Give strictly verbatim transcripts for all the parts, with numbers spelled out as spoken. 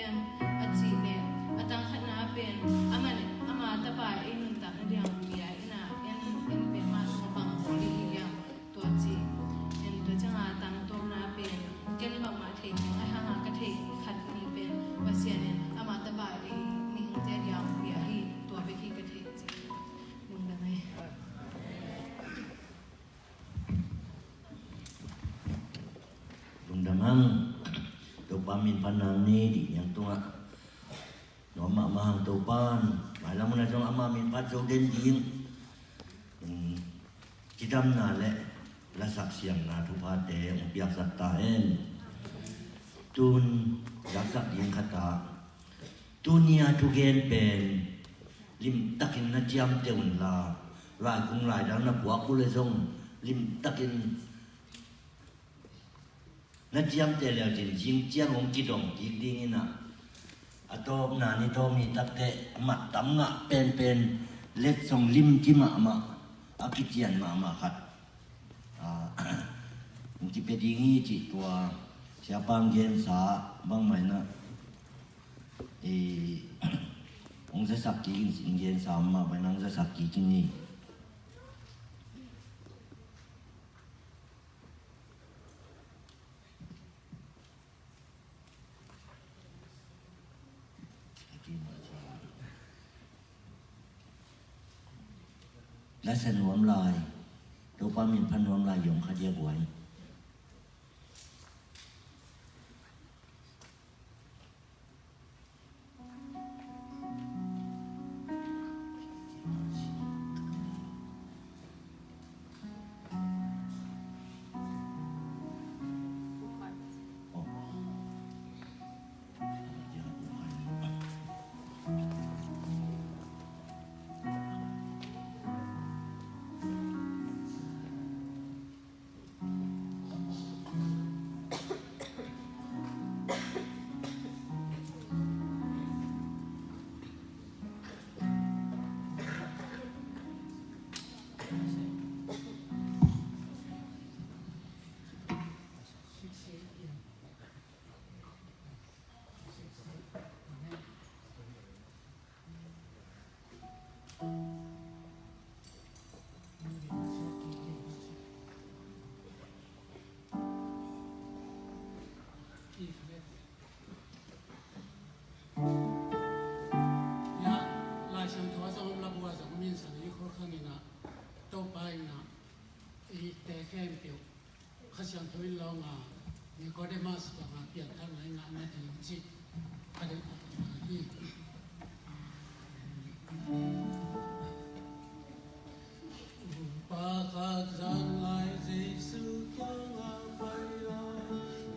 A cih leh a tang khatna pen amah in ama tapa ei nuntakna ding a pia in a, en, en pen mah sung a bang bawl ding hi hiam, tua ci in. Tua ciang a tang tawpna pen ken bangmah thei keng, ahi hang a ka theih khat nih pen Pasian in ama tapa ei mihingte ding a pia hi, tua bek hi ka theih ci. Lungdam ei. Lungdam ang. Topa min phat nang ni, dih niang tungah nuam mahmah ang. Topa in mailam hun ah zong ama min phat zo den ding, um, cidamna le lasak siamna thuphate hong piaksak ta hen. Tun zaksak ding khat ah, tuni a thugen pen limtakin na ciamteh un la, laikung laidal na puak uh leh zong limtakin na ciamteh leu cin zing ciang hong kidong kik ding in a, a tawpna ni tawp ni takteh a mat tam ngah penpen, letsong limci mahmah, a kician mahmah khat, ah, hong kipia ding hi cih tua siapa hong gensa bangmah in a, i, hong zasak kik in, sin gensa mah bang in hong zasak kik in hi. Lasa nuam lai, Topa min phat nuam lai, yom kha dia guai. Lai Siangtho a zong om, Labu a zong om in, Sunday khua khang in a, Topa in a, eite khempeuh Kha Siangtho in lawng a, Nicodemus bang a piangthakna i ngahna ding cih ka deih taktak hi. Upa khat zan lai Jesu kiangah pai a,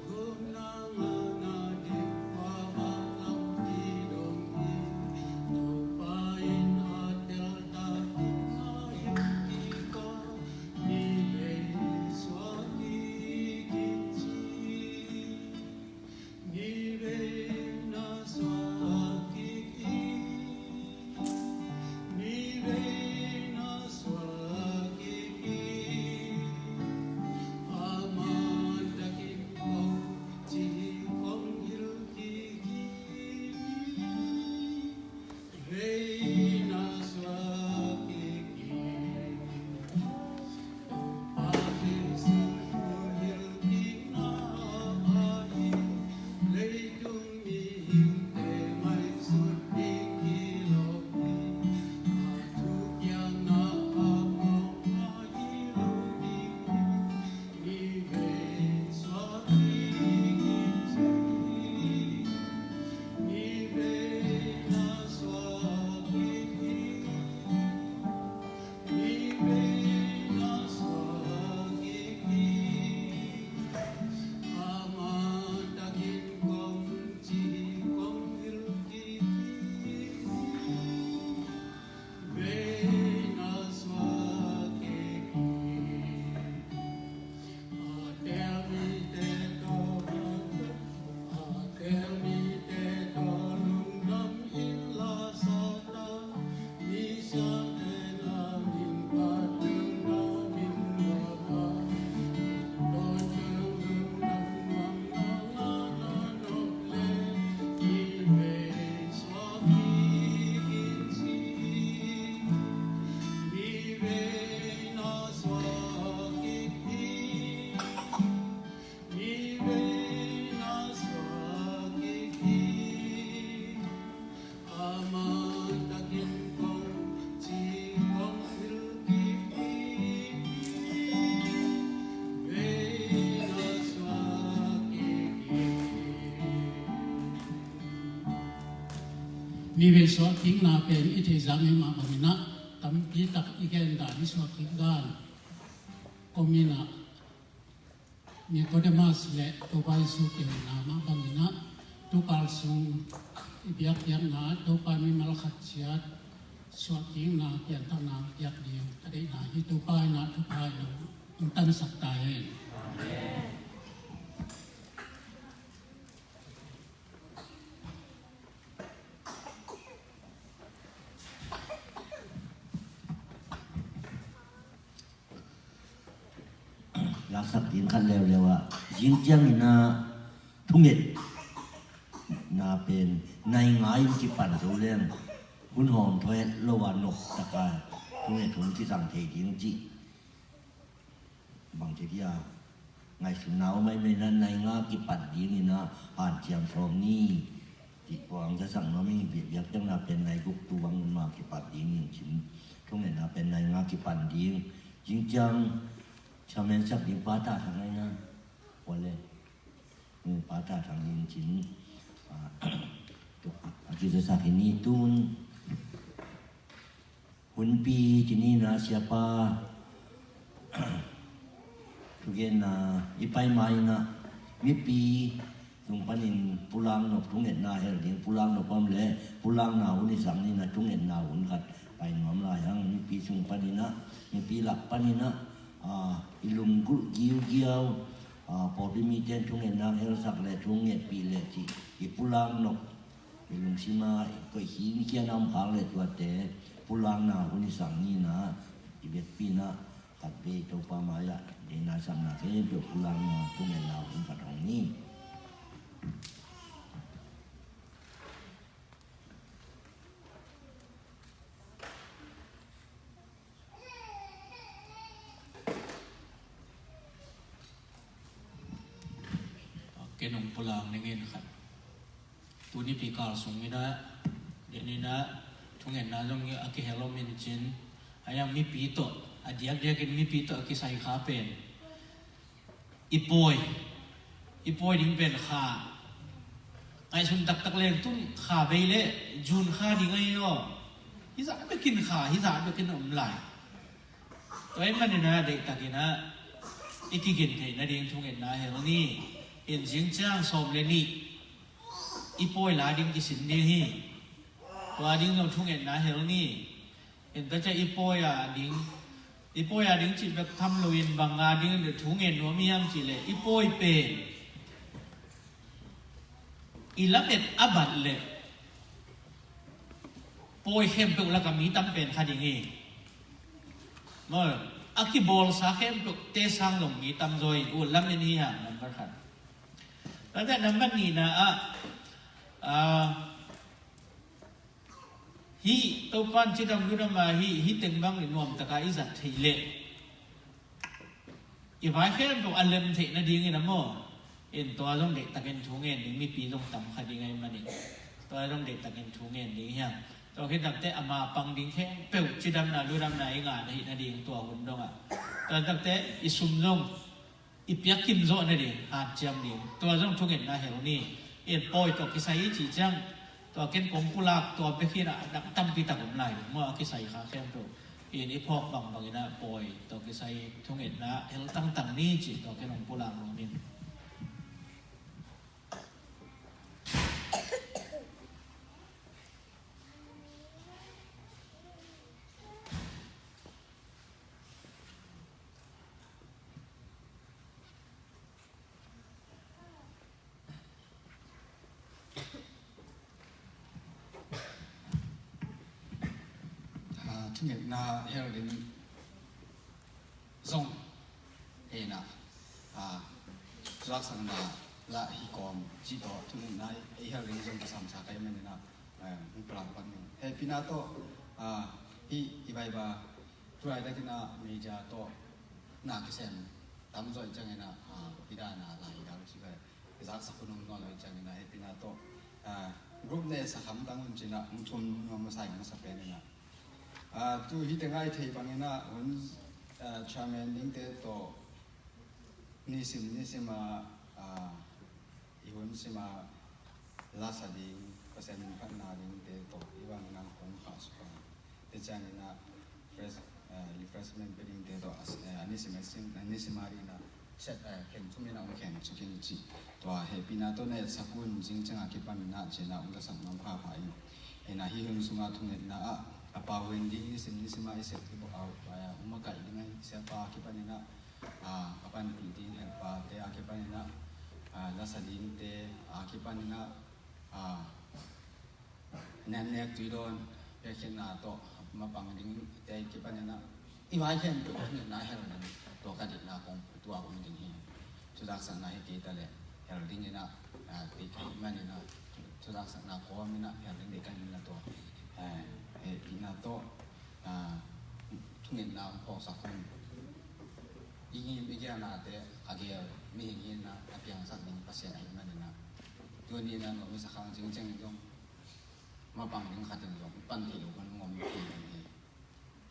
gupna ngahna ding khua van lam kidong hi. Topa in a teltak in a hing kik a, ni vei suak kik in ci. Ni vei na suak kik Mi vei suahkikna pen i theih zah mah bangin ah tampi tak i gen dan, i suahkik dan om in ah, Nikodemus le Topa Jesu kihona mah bangin ah, tukal sung i biakpiakna Topa mimal khat ciat suahkikna, pianthakna piak ding ka deihna hi. Topa in ah thupha in hong tansak ta hen. Laksak ding khat leuleu ah, zing ciangin ah thungetna pen nai nga in kipan zo leng hun hawm thawhet lo a, nop taka thunget hun kisang thei ding cih bangci dia ngaihsutna om ahih manin ah, nai nga kipan dingin ah hanciam sawm ni. Cih puang zasak nuam ing. Biakpiakna pen nai guk tu bang ma kipan dingin cin, thungetna pen nai nga kipan ding. Zing ciang chairman sak ding Pa Ta Thang ahi na, wale. Pa Ta Thang in cin, a, a kizasak hi ni. Tun hunpi ci ni na, siapa thugenna i pai ma in ah, mipi sung panin pulak nop, thungetna hel ding pulak nop om le pulakna hun i zang ni na, thungetna hun khat pai nuam lai hang. Mipi sung panin ah, mipi lak panin ah, a, i lunggulh giugiau, a, pawlpi mite in thungetna hel sak le thungetpih le cih i pulak nop, i lungsim ah i koih khin khian a om khak le tuate pulakna hun i zang ni na, i vekpi in ah khatvei Topa mai ah deihna sakna khempeuh pulakna thungetna hun phat hong ni. Ken hong pulak ning in khat. Tuni pi kal sung in ah, den in ah, thungetna zong a kihel om in cin, a yang mipi tawh, a diakdiakin mipi tawh a kisai kha pen i pawi, i pawi ding pen kha, ngaihsun taktak leng tun kha vei le June kha ding ahi aw. Hih zah bekin kha, hih zah bekin om lai. Tua ahih manin ah deihtakin ah i kigin theih nading thungetna hel ni. In zing ciang sawm le nih i pawi la ding kisin ding hi. Tua ding zong thungetna hel ni. In tua ciang i pawi a ding, i pawi a ding cih bek tham loin bang a ding le thungen nuam hiam cih leh, i pawi pen i lamet a bat leh pawi khempeuh lakah mi tam pen kha ding hi. Maw, a kibawlsa khempeuh te sang zong mi tam zaw in, uh, lamen hi hang, nambat khat. Tua ciang nambat nihna ah, ah, hih Topa'n cidam ludam a hih, hih teng bang i nuam taka i zat theih leh i vai khempeuh a lem theih nadingin a maw, in tua zong deihtakin thu ngen ding, mipi zong tam kha ding ahih manin tua zong deihtakin thu ngen ding hi hang. Tua khit takteh ama pang ding khempeuh cidamna ludamna i ngah na hih nading tua hun dongah, tua takteh i sum zong i piak kim zawh nading, hanciam ding, tua zong thungetna hel ni. In pawi tawh kisai i cih ciang, tua ken kong pulak tua bek hi in ah, a dang tampi tak om lai ding maw, a kisai kha khempeuh. In i phawk bangbang in ah pawi tawh kisai thungetna hel tangtang ni cih tua ken hong pulak nuam ing. Ah, thungetna hel ding zong hi in ah, ah, zaksakna lah hi kawm cih tawh thungetna i hel ding zong kisam sa ka hih manin ah, eh, hong pulak pan ding. Hehpihna tawh, ah, hih i Bible tu laitakin ah media tawh na kisem tam zawh ciangin ah, ah, hih dan a lai hi dan ci ka, i zaksak hun om nawn lo hi ciangin ah hehpihna tawh, ah, group ne sa kham tang hun cin ah hong thum nuam masa in masa pen in ah, ah, tu hih teng ah i theih bangin ah hun, ah, chairman dingte tawh nisim nisim ah, ah, i hun sim a lasa ding, Pasian min phatna dingte tawh i vang nang kong khah suk a, te ciangin ah fresh, eh, refreshment pe dingte tawh a, eh, a nisim a sim, a nisim a dingin ah set, eh, khen thumin ah hong khen suk in ci. Tua hehpihna tawh na etsak un, zing ciang a kipanin ah ci-in ah hong zasak nuam phaphai. Hi-in ah hih hun sungah thungetna ah a pau hun ding nisim nisim ah i sep i bawh a, eh, hong makaih ding a, siapa a kipanin ah, ah, a panpih ding helperte a kipanin ah, ah, lasa dingte a kipanin ah, ah, nemnek tuidawn piakkhiatna tawh mapang dingte a kipanin ah i vai khempeuh thungetna hel ding, tua ka deihna kong tua om ding hi. Thuzaksakna hi kei ta leh hel dingin ah, ah, deih ka hih manin ah, thuzaksakna kawmin ah hel ding deih ka hih manin ah tua, eh, hehpihna tawh, ah, thungetna hong phawksak un. I ngim i gelnate a gel mihing hi-in ah a piangsak ding Pasian ahih manin ah, tuni-in ah nuam i sak hang, zing ciangin zong mapang ding khat in zong pan theih loh hun hong om thei ding hi.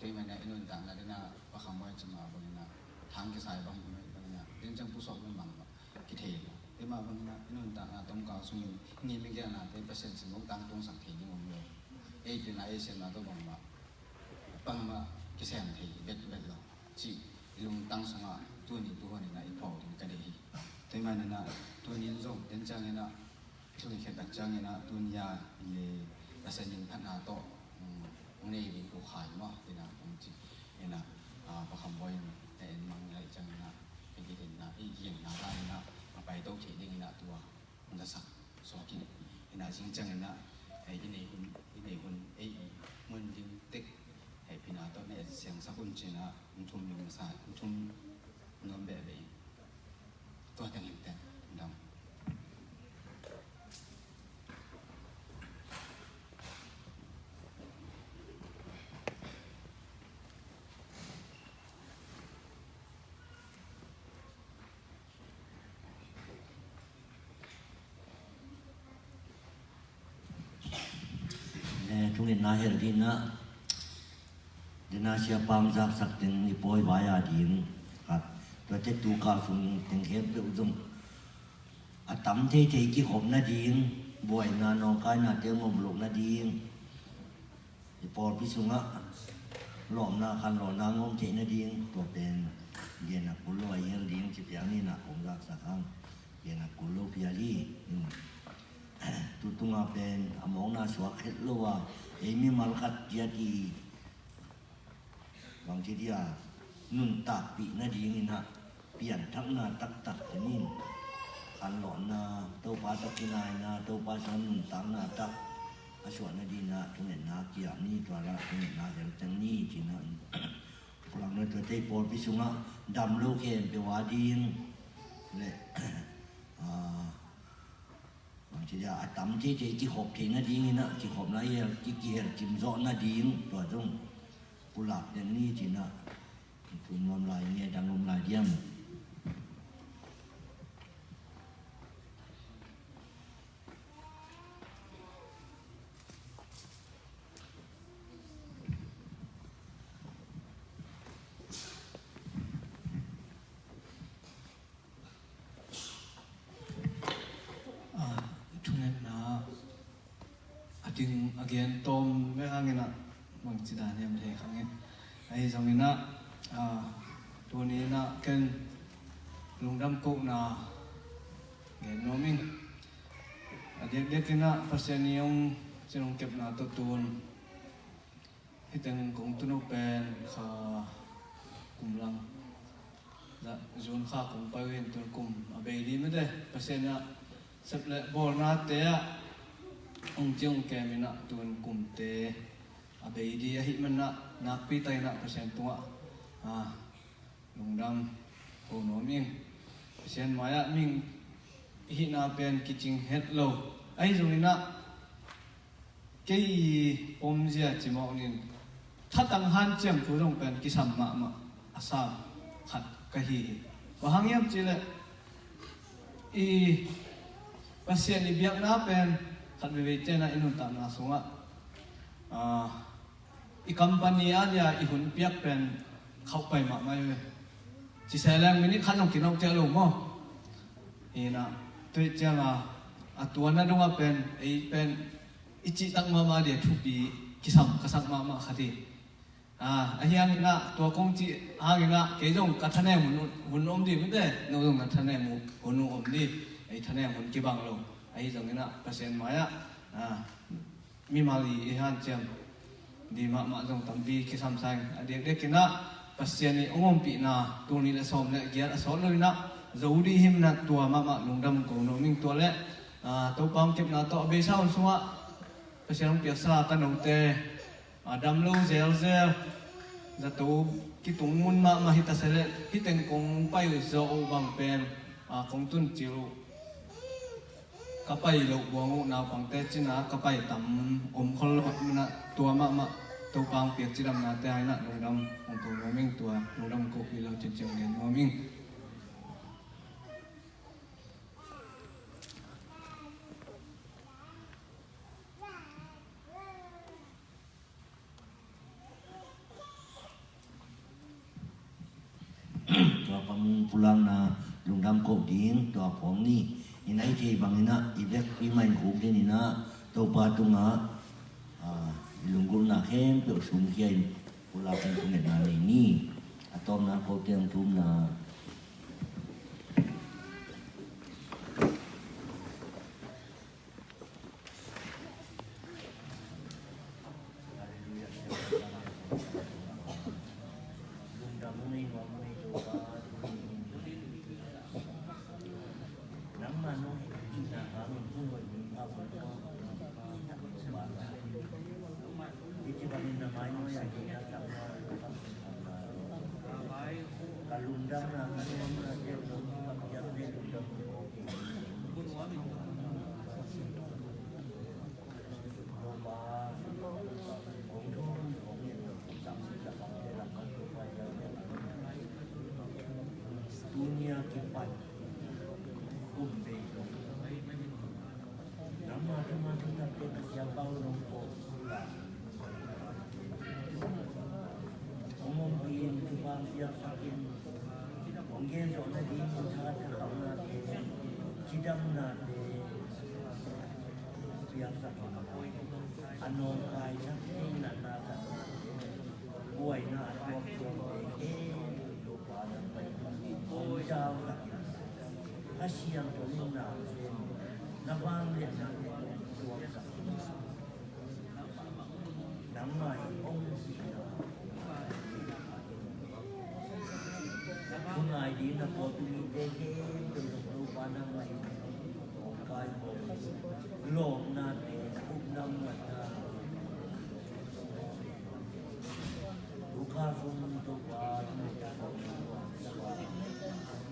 Tua ahih manin ah i nuntakna dingin ah Pa Kham Bawi in a cih mah bangin ah, thang kisai bang hi mah bangin ah, zing ciang pusuak ding bangmah kithei lo. Tua ahih mah bangin ah i nuntakna tomkal sungin i ngim i gelnate Pasian sin hong tangtungsak thei ding om lo. Ei pina ei siamna tawh bangmah, bangmah kisem thei bekbek lo cih i lungtang sungah tuni tuuhunin ah i phawk ding ka deih hi. Tua ahih manin ah tuni-in zong, zing ciangin ah, thungetkhiat tak ciangin ah, tuni-a, eh, Pasian min phatna tawh, um, hong nei ding uh khai maw, hi-in ah hong ci. Hi-in ah, ah, Pa Kham Bawi in na en mang lai ciangin ah, i kikhenna, i kikhenna dan in ah a paito thei dingin ah tua hong zasak suak in. Hi-in ah zing ciangin ah, eh, i nei hun, i nei hun, eh, i mun ding tek, eh, hehpihna tawh na en siangsak un ci-in ah hong thum nuam masa, hong thum nuam behbeh in. Tua teng hi inteh, dam. Eh, thungetna hel dingin ah, dena siapa hong zaksak teng i pawi vai a ding khat, tuate tu kal sung teng khempeuh zong a tam theithei kikhop nading, buaina nawngkainate mawk loh nading, i pawlpi sungah lawpna khanlawhna ngawm theih nading, tua pen gen a kul lo a i hel ding ci piak ni-in ah kong zaksak hang. Gen a kul lo pial hi. Hmm. Tutunga pen a mawkna suak het lo a, ei mimal khat kiat i bangci dia nuntakpih nadingin ah pianthakna taktak teng in, khanlawhna, Topa tawh kinaina, Topa sung nuntakna tak a suah nadingin ah thungetna kiam ni, tua lah thungetna hel teng ni ci-in ah, pulakna tuate i pawlpi sungah dam lo khempeuh a ding le, ah, bangci dia a tam theithei kikhop theih nadingin ah, kikhopna i hel, ki, kihel kim zawh nading, tua zong pulak den ni ci-in ah, thu nuam lai nge, dang om lai diam. Ah, thungetna a ding a gen tawm ve hangin ah bangci dan hiam thei khang in. Ahi zongin ah, ah, tuni-in ah ken lungdam kohna gen nuam ing. A diakdiakin ah Pasian i hong cin hong kepna tawh tun hih teng kong tun uh pen kha kum lang, za, June kha kong pai uh hi-in tun kum a bei ding mite, Pasian in ah sep le bawlnate ah hong cing hong kem in ah tun kumte a bei ding ahih manin ah nakpi takin ah Pasian tungah, ah, lungdam ko nuam ing. Pasian mai-ah mihing i hihna pen kicing het lo. Ahi zongin ah kei i pomzia ci mawk ning, thatang hanciam thu zong pen kisam mahmah a sam khat ka hi hi. Bang hang hiam cih leh i Pasian i biakna pen khat veivei ciangin ah i nuntakna sungah, ah, i company a dia i hun piak pen khauh pai mahmah hi ve. Ci se leng minute khat zong kinawk ciah lo maw? Hi-in ah, tua ciangin a tuanna dongah pen ei pen i cihtak mahmah ding a thupi kisam ka sak mahmah khat hi. Ah, ahi hanginah tua kong cih hanginah kei zong ka thanem hun, hun om ding mite, no zong na thanem hun om ding, ei thanem hun kibang lo. Ahi zonginah Pasian mai-ah, ah, mimal i hanciam ding mahmah zong tampi kisam sa ing. A diakdiakinah Pasian i hong ompihna tul nih le sawm le giat a sawt loinah zo ding himnat tua mahmah lungdam ko nuam ing. Tua le, ah, Topa hong kepna tawh a beisa hun sungah Pasian hong piaksa ka note, a dam lo zelzel, zato kitung mun mahmah hi ta se leh, hih teng kong pai zawh uh bang pen, a, kong tun cil uh, ka pai loh buang uh naupangte cina ka pai tam om khol lo, tua mahmah Topa hong piak cidamnate a inah lungdam hong ko nuam ing. Tua lungdam hong ko pi lo cinciang gen nuam ing. Tua pamung pulakna lungdam koh ding tua khawng ni. Inah i thei banginah i vekpi mah in khuk ding inah Topa tungah, ah, i lunggulhna khempeuh sumkhia in pulak in thungetna nei ni. A tawpna kote hong thumna. Tunia kipan kum bei lo. Nangma tungah thangtatte ka siapa uh nong ko. Hong ompih in, thupha piaksak in. Hong gen zawh nading tha thakhauhnate, cidamnate piaksak in. A nawngkaisak thei natna saknate, buaina a tuaktuakte khempeuh Topa nang pai in hong zausak in. Kha Siangtho in na sem, na vangliatnate hong tuaksak in. Nangmah i hong sihna thungai ding na pawlpi mite khempeuh zong Topa nangmah i hong kai hong lawmnate upna muanna Lukha sung Topa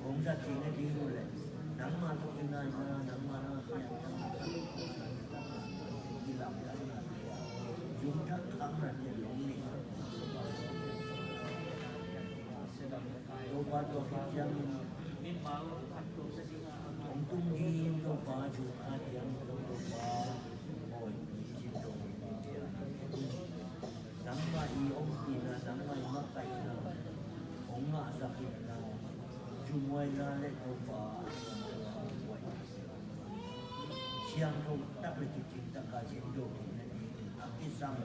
hong zat theihna ding uh leh nangmah tawh i ngaina, nangmah na Nangmah i ompihna, nangmah i makaihna hong ngahsak inla, zumhuaina le Topa siangtho tak le kicing taka zin do theihna dingin a kisam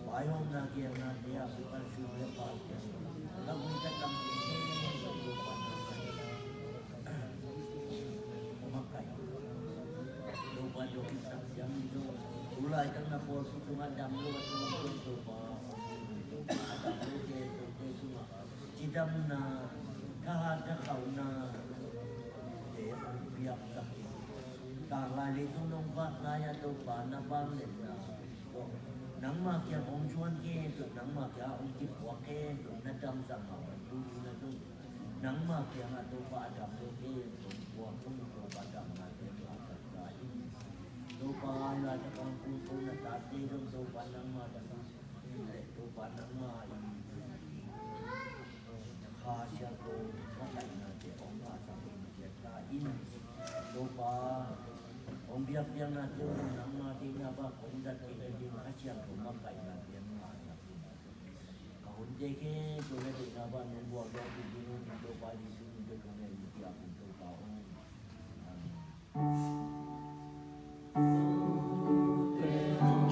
vaihawmna kiangna te ah, Bible sung le pate, ka vui ka tam te, Topa na makaih. Topa do kisam siang in do, tulai tak na pawl sung a dam lo a tung Topa, a dam lo te, Topa sung a cidamna, thahat thakhauhna te hong piaksak in. Tanglai leitung nong vak lai-a Topa na vangliatna, nangmah kiang hong zuan khempeuh, nangmah kiang hong kipuak khempeuh, na damsang hau a tu na zong nangmah kiangah Topa a dam lo khempeuh hong puak, hong Topa damna te hong piaksak in. Topa, i laitak a hong pumpo na tate zong Topa nangmah dam in, Topa nangmah in Kha Siangtho makaihnate hong ngahsak in, ciat ta in. Topa hong biakpiaknate uh nangmah deihna bang hong zat theihna ding Kha Siangtho makaihnate hong ngahsak in. Ka hunte khempeuh na deihna bang nong buak ding ding Topa Jesuh min tawh ka ngen in, Topa aw. Amen.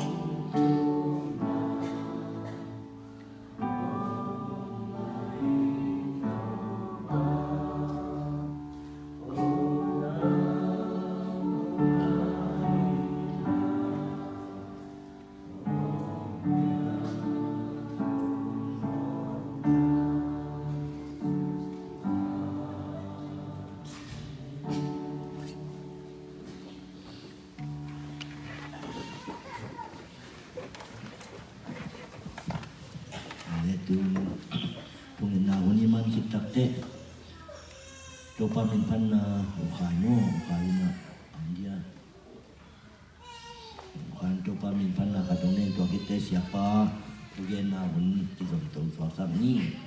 Te, Topa min phatna, U Khai maw, U Khai in ah, ang dia. U Khai in Topa min phatna khat hong nei, tua khit teh siapa thugenna hun kizom to suaksak ni.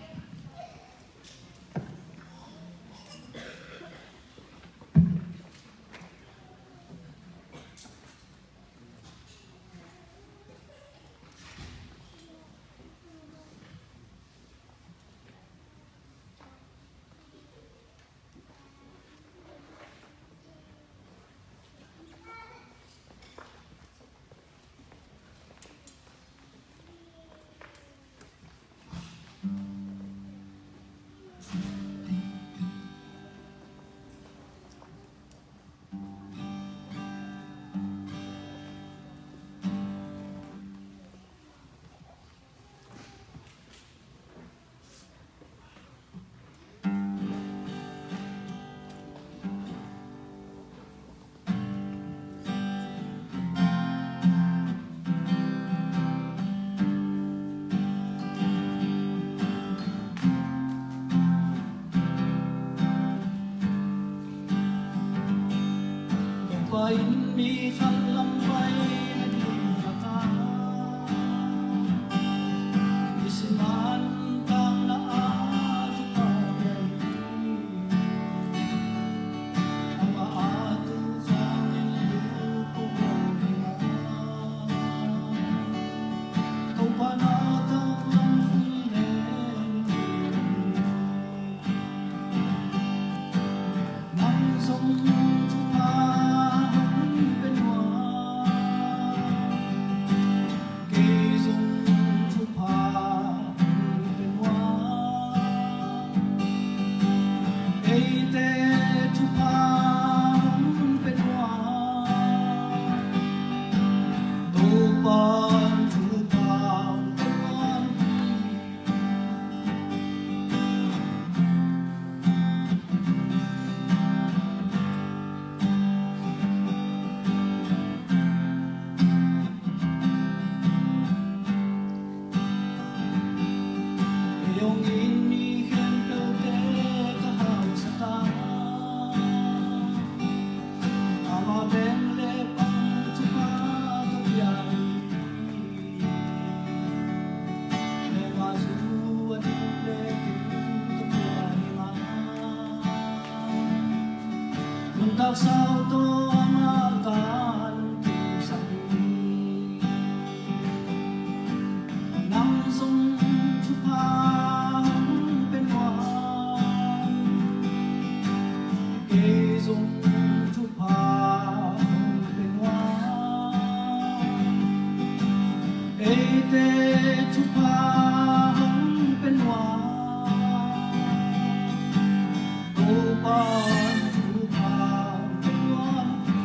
Topa in mi khat lam pai na ding a ka, i siman tangna a tupa dei. Amah a tu zangin lu ko bo ding a, Topa na tang lam fun len ding. Nang zong thupha hong pe nuam. Kei zong thupha hong pe nuam. Eite thupha hong pe nuam. Topa'n thupha hong pe nuam hi. Kei hong it mi khempeuhte ka hausa ta. Amah beng le pang thupha ka pia hi. Nungtak sau tawh amah kan kisam hi. Nang zong thupha hong pe nuam. Kei zong thupha hong pe nuam. Eite thupha hong pe nuam. Topa'n thupha hong pe nuam hi.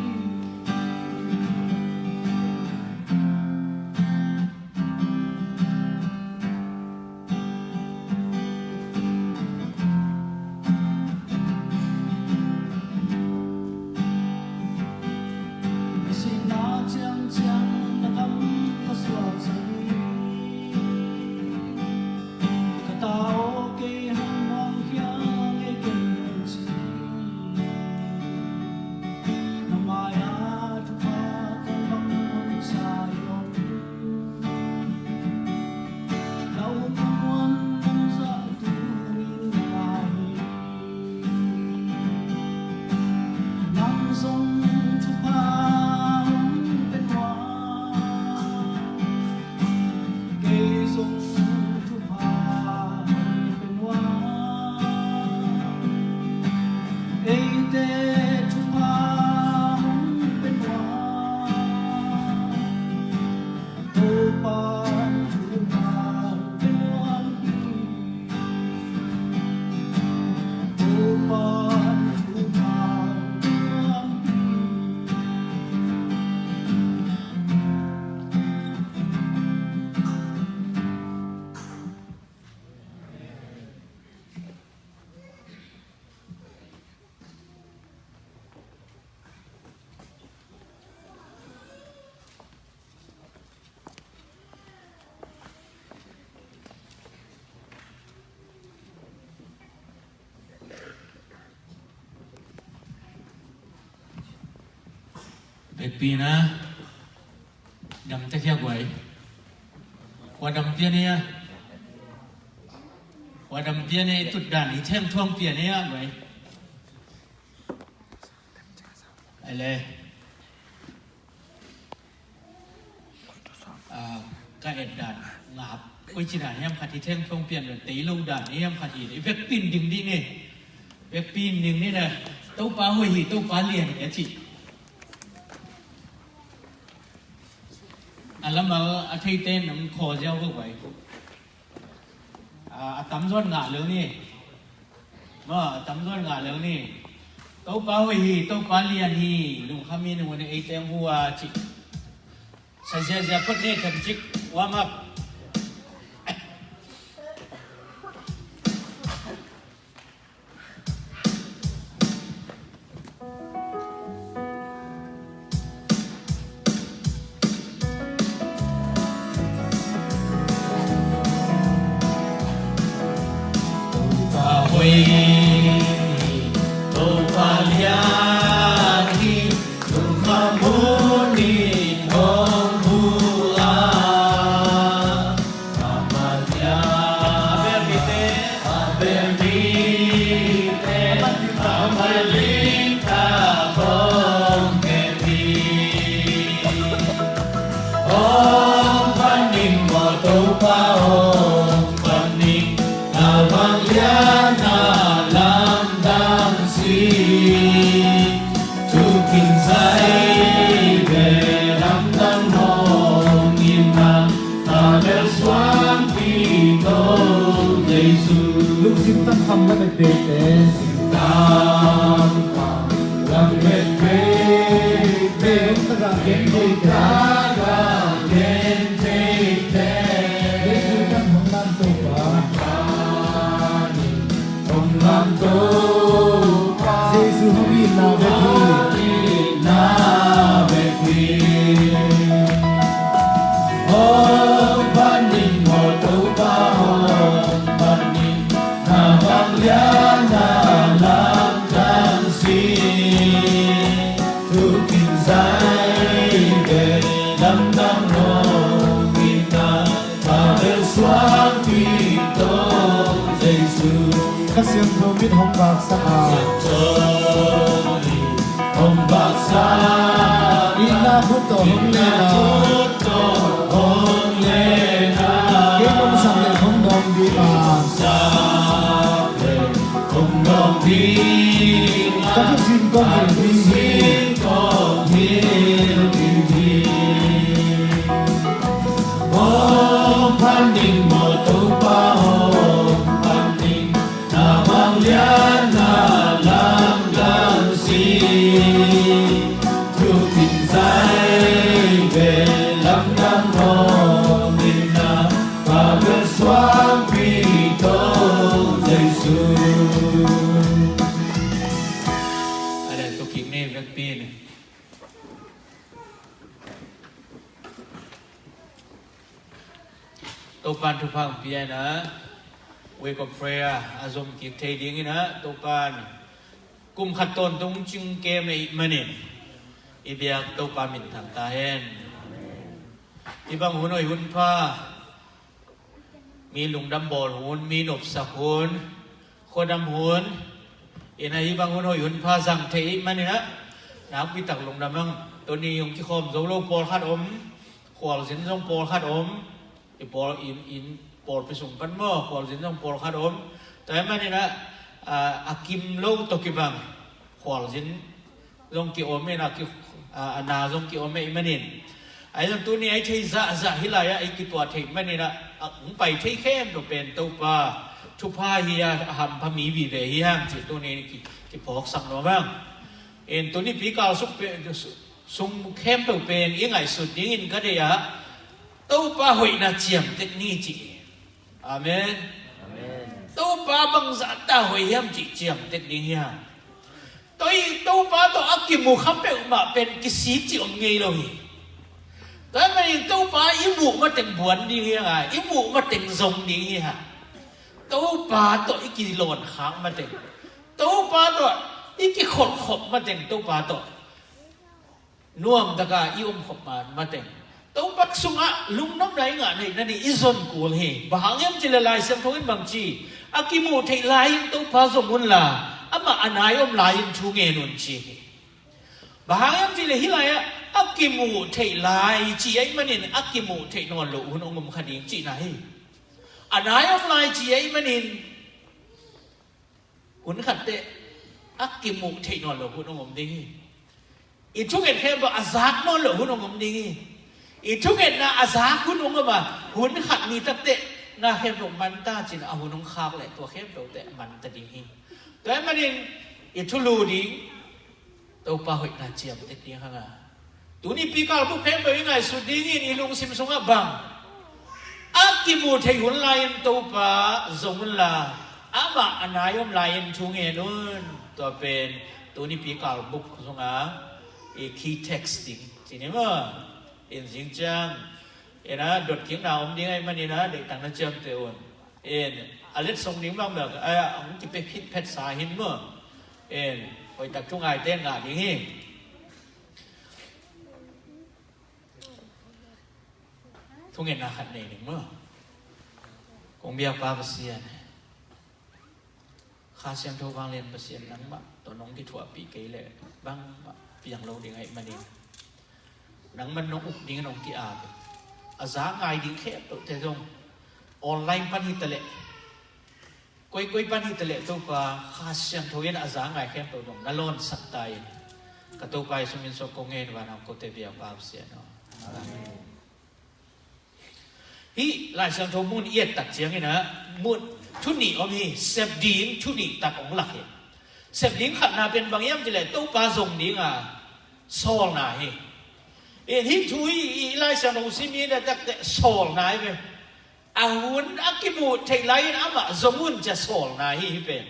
Sihna ciangciang na kam ka suak zo hi. Ka ta aw, kei hong muang khia ngei kei hong ci. Na mai-ah thupha kong bang hong sa hi ong. Na um a muan nong zah tuni mah hi. Nang zong thupha hong Vekpi na dam tek hia guai? Kua dam pian hia? Kua dam pian hia? I tut dan i thengthuang pian hia guai? Ai le. Ah, ka et dan ngap. Koi ci dan hiam khat hi, thengthuang pian lo tei lo dan hiam khat hi. I vekpi in ding ding e. Vekpi in ding ni na. Topa hoih hi, Topa lian hi a ci. A lamal a theite nong khaw ziau ko guai. A, a tamzaw in ngah lel ni. Maw, a tamzaw in ngah lel ni. Topa hoih hi, Topa lian hi, lungkham hi, nung wane ei teng hu a ci. Sa ziazia phot ni, themcik, warm up. Topa hoih, Topa lian hi, lungkham hun in hong hu a. Thu kin zai ve lamdang hong in na, ta bel suang pi to Jesu. Lungsim tangkham lam et bek te. Tangkham lam et bek te. Lungsim tangkham lam et bek te. Lungsim tangkham lam et bek te. Jesu kan hong lam to pa. Hong lam Topa. Jesu hong itna bek hi. Hong itna bek hi. Hong pan in maw Topa, hong pan in. Na vanglian na lamdang si. Thu kin zai ve lamdang hong itna. Ka bel suang pi to Jesu. Kha Siangtho mit hong vaksak a. Siangtho mit hong vaksak a. Itna khut tawh hong len a. Itna khut tawh hong len a. Kei nong sak leh hong dawng ding a. Nong sak leh hong dawng ding a. Ka thusim kong hilh ding hi. Ka thusim kong hilh ding hi. Hong pan in maw Topa, hong pan in. Na vanglian na lamdang si. Thu kin zai ve lamdang hong in na. Ka bel suang pi to Jesu. Ale, tu king ne vekpi ne. Topan thupha hong pia in a, week of prayer a zom kik thei dingin a, Topan kum khat tawntung cing kem ahih manin i biak Topa minthang ta hen. Hih bang hun hoih hun pha, mi lungdam bawl hun, mi nopsak hun, khuadam hun, in a hih bang hun hoih hun pha zang thei ahih manin a, nakpi tak lungdam ang. Tuni hong kikhawm zo lo pawlkhat om, khualzin zong pawlkhat om, i pawl, in, in pawlpi sung pan maw, khualzin zong pawlkhat om. Tua ahih manin a, a, a kim lo tawh kibang khualzin zong ki-om in a, ki, a, a na zong ki-om ahih manin. Ahi zong tuni a i theih zahzah hih lai-ah i kituah theih manin a, a hong pai thei khempeuh pen Topa thupha hi a, a hampha mi vive hi hang cih tuni ki, kiphawksak nuam hang. In tuni pi kal suk pen, sung khempeuh pen i ngaihsut dingin ka deih a, Topa hoihna ciamtek ni cih. Amen. Amen. Topa bangzah ta hoih hiam cih ciamtek ding hiam? Toi Topa tawh a kimu kha peuhmah pen kisik cih om ngei lo hi. Tua ahih manin Topa i muh mateng buan ding hi hang, i muh mateng zong ding hi hang. Topa tawh i kilawn khak mateng, Topa tawh i kikholhkhop mateng, Topa tawh nuamtaka i om khop man mateng Topa sungah lungnopna i ngah theihna ding i zon kul hi. Bang hang hiam cih leh Lai Siangtho in bang ci, a kimuh theih lai-in Topa zong unla, amah a nai om lai-in thu ngen un ci hi. Bang hang hiam cih leh hih lai-ah a kimuh theih lai ci ahih manin a kimuh theih nawn loh hun hong om kha ding cihna hi. A nai om lai ci ahih manin hun khat teh a kimuh theih nawn loh hun hong om ding hi. I thunget khempeuh a zak nawn loh hun hong om ding hi. I thungetna a zak hun hong om a, hun khat ni takteh na khempeuh man ta cin a hun hong khak leh tua khempeuh teh man ta ding hi. Tua ahih manin i thulu ding Topa hoihna ciamtek ding hang a, tuni pi kalbuk khempeuh i ngaihsut dingin i lungsim sungah bang, a kimuh theih hun lai-in Topa zong unla, amah a nai om lai-in thu ngen un. Tua pen tuni pi kalbuk sungah i key text ding ci ni maw. In zing ciang in a dot kikna om ding ahih manin a deihtak na ciamteh un. In a letsong ding bang bel a hong kipia khit phetsa hi maw. In hoihtak thungaite in ngah ding hi. Thungetna khat nei ding maw. Kong biakpa Pasian, Kha Siangtho vanglian Pasian, nangmah tawh nong kithuahpih kei leh bangmah piang lo ding ahih manin nangman nong uk dingin hong ki-ap hi. A za ngai ding khempeuhte zong online pan hi ta leh, koikoi pan hi ta leh Topa Kha Siangtho in a za ngai khempeuh zong na lawnsak ta in. Ka Topa Jesuh min suang kong ngen, vanah kote biakpa Pasian aw. Amen. Hih Lai Siangtho mun i et tak ciangin a, mun thu nih om hi. Sep ding thu nih tak hong lak hi. Sep ding khatna pen bang hiam cih leh Topa zong dinga sawlna hi. In hih thu hi, i Lai Siangtho sim i et takteh sawlna hi ve. A hun a kimuh theih lai-in amah zong un ci-a sawlna hi, hih pen.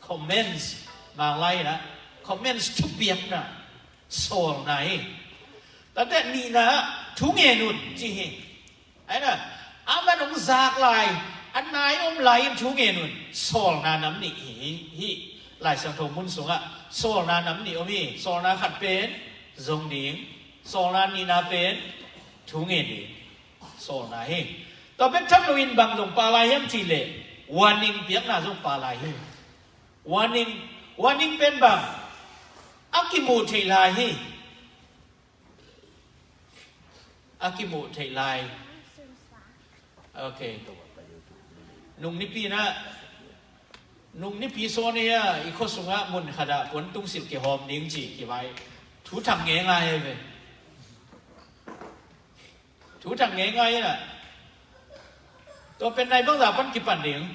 Commence, Manglai in a, commence thupiakna, sawlna hi. Tate nihna, thu ngen un ci hi. Aina, amah nong zak lai, a nai om lai-in thu ngen un, sawlna nam nih hi, hi. Lai Siangtho mun sungah sawlna nam nih om hi. Sawlna khat pen zong ding, sawlna nihna pen thu ngen ding. Sawlna hi. Tua bek tham loin bang zong pha lai hiam cih leh warning piakna zong pha lai hi. Warning, warning pen bang, a kimuh theih lai hi. A kimuh theih lai. Ok. Nung nipi na, nung nipi sawn hi a, i khua sungah mun khatah puan tungsilh kihawm ding ci kivai. Thu thang ngeingai hi ve. Thu thang ngeingai hi na. Tua pen nai bangza pan kipan ding?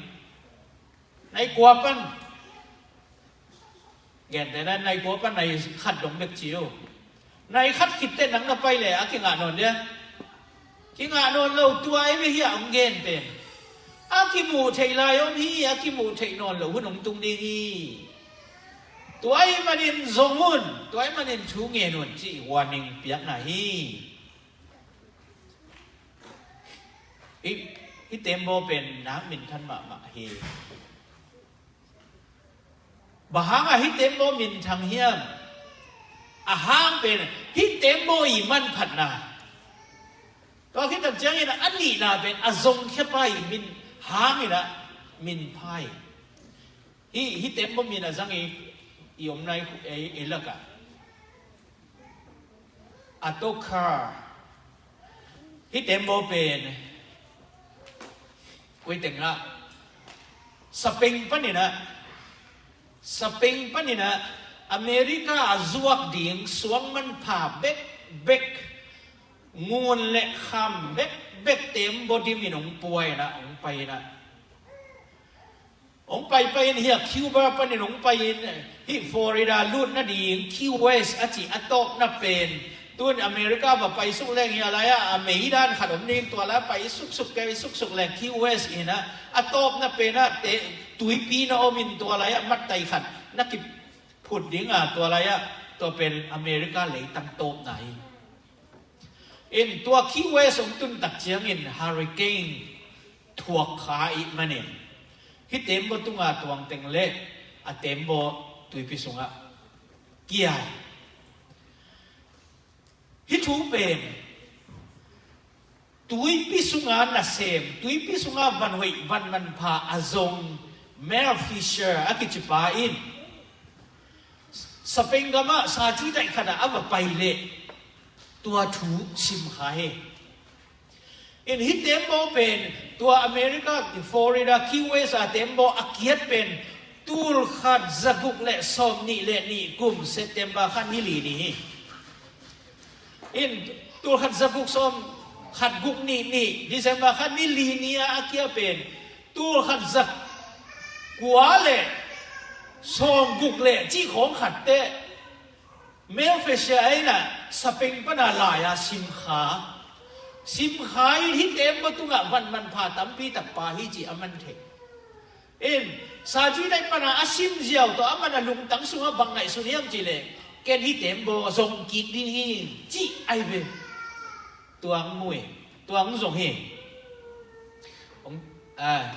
Nai kua pan. Gentehna nai kua pan nai khat dong bek ci uh. Nai khat khit teh nang na pai leh a kingah nawn dia? Kingah nawn lo, tua hi ve hih a hong gen pen. A kimuh theih lai om hi, a kimuh theih nawn lo hun hong tung ding hi. Tua ahih manin zong un, tua ahih manin thu ngen un ci warning piakna hi. Hih, hih tembaw pen nak minthan mahmah hi. Bang hangah hih tembaw minthang hiam? A hang pen hih tembaw i manphatna. Tua khit tak ciangin a nihna pen a zongkhia pa i min hangin a min pha hi. Hih, hih tembaw min a zang i, i omna i, i, i lakah a tokha. Hih tembaw pen koi tengah, Spain panin ah, Spain panin ah America a zuak ding suang manpha bekbek, ngun le kham bekbek tembaw dimin hong pua in ah, hong pai in ah. Hong paipai in hih a Cuba panin hong pai in, hih Florida lut nading Key West a cih a tawpna pen, tun America va paisuk leng hih a lai-ah a meidan khat om ding, tua lai-ah pai suksuk, pai suksuk leng Key West in ah, a tawpna pen ah te, tuipi na om in tua lai-ah mattai khat na kiphut ding a, tua lai-ah tua pen America leitang tawpna hi. In tua Key West hong tun tak ciangin hurricane thuak kha ih manin, hih tembaw tunga tuang teng le a tembaw tuipi sungah kia. Hih thu pen tuipi sunga nasem, tuipi sunga van hoih van manpha a zong Mel Fisher a kicipa in Spain gamah saci daih khatah a va pai leh tua thu simkha hi. In hih tembaw pen tua America Florida Key West a tembaw a kiat pen tulkhat zaguk le sawm nih le nih kum September kha ni li ni hi. In tulkhat zaguk sawm khat guk nih nih December kha ni li ni a a kia pen tulkhat zakua le sawm guk le cih khawng khatte Mel Fisher a inah Spain pana lai-a simkha. Simkha in hih tembaw tungah van manpha tampi tak pha hi cih a man thei. In saci daih pana a sim ziau tawh a man a lungtang sungah bang ngaihsun hiam cihleh ken hih tembaw zong kik ding hi cih ai ve. Tua hong mu hi. Tua hong zong hi. Hong, a,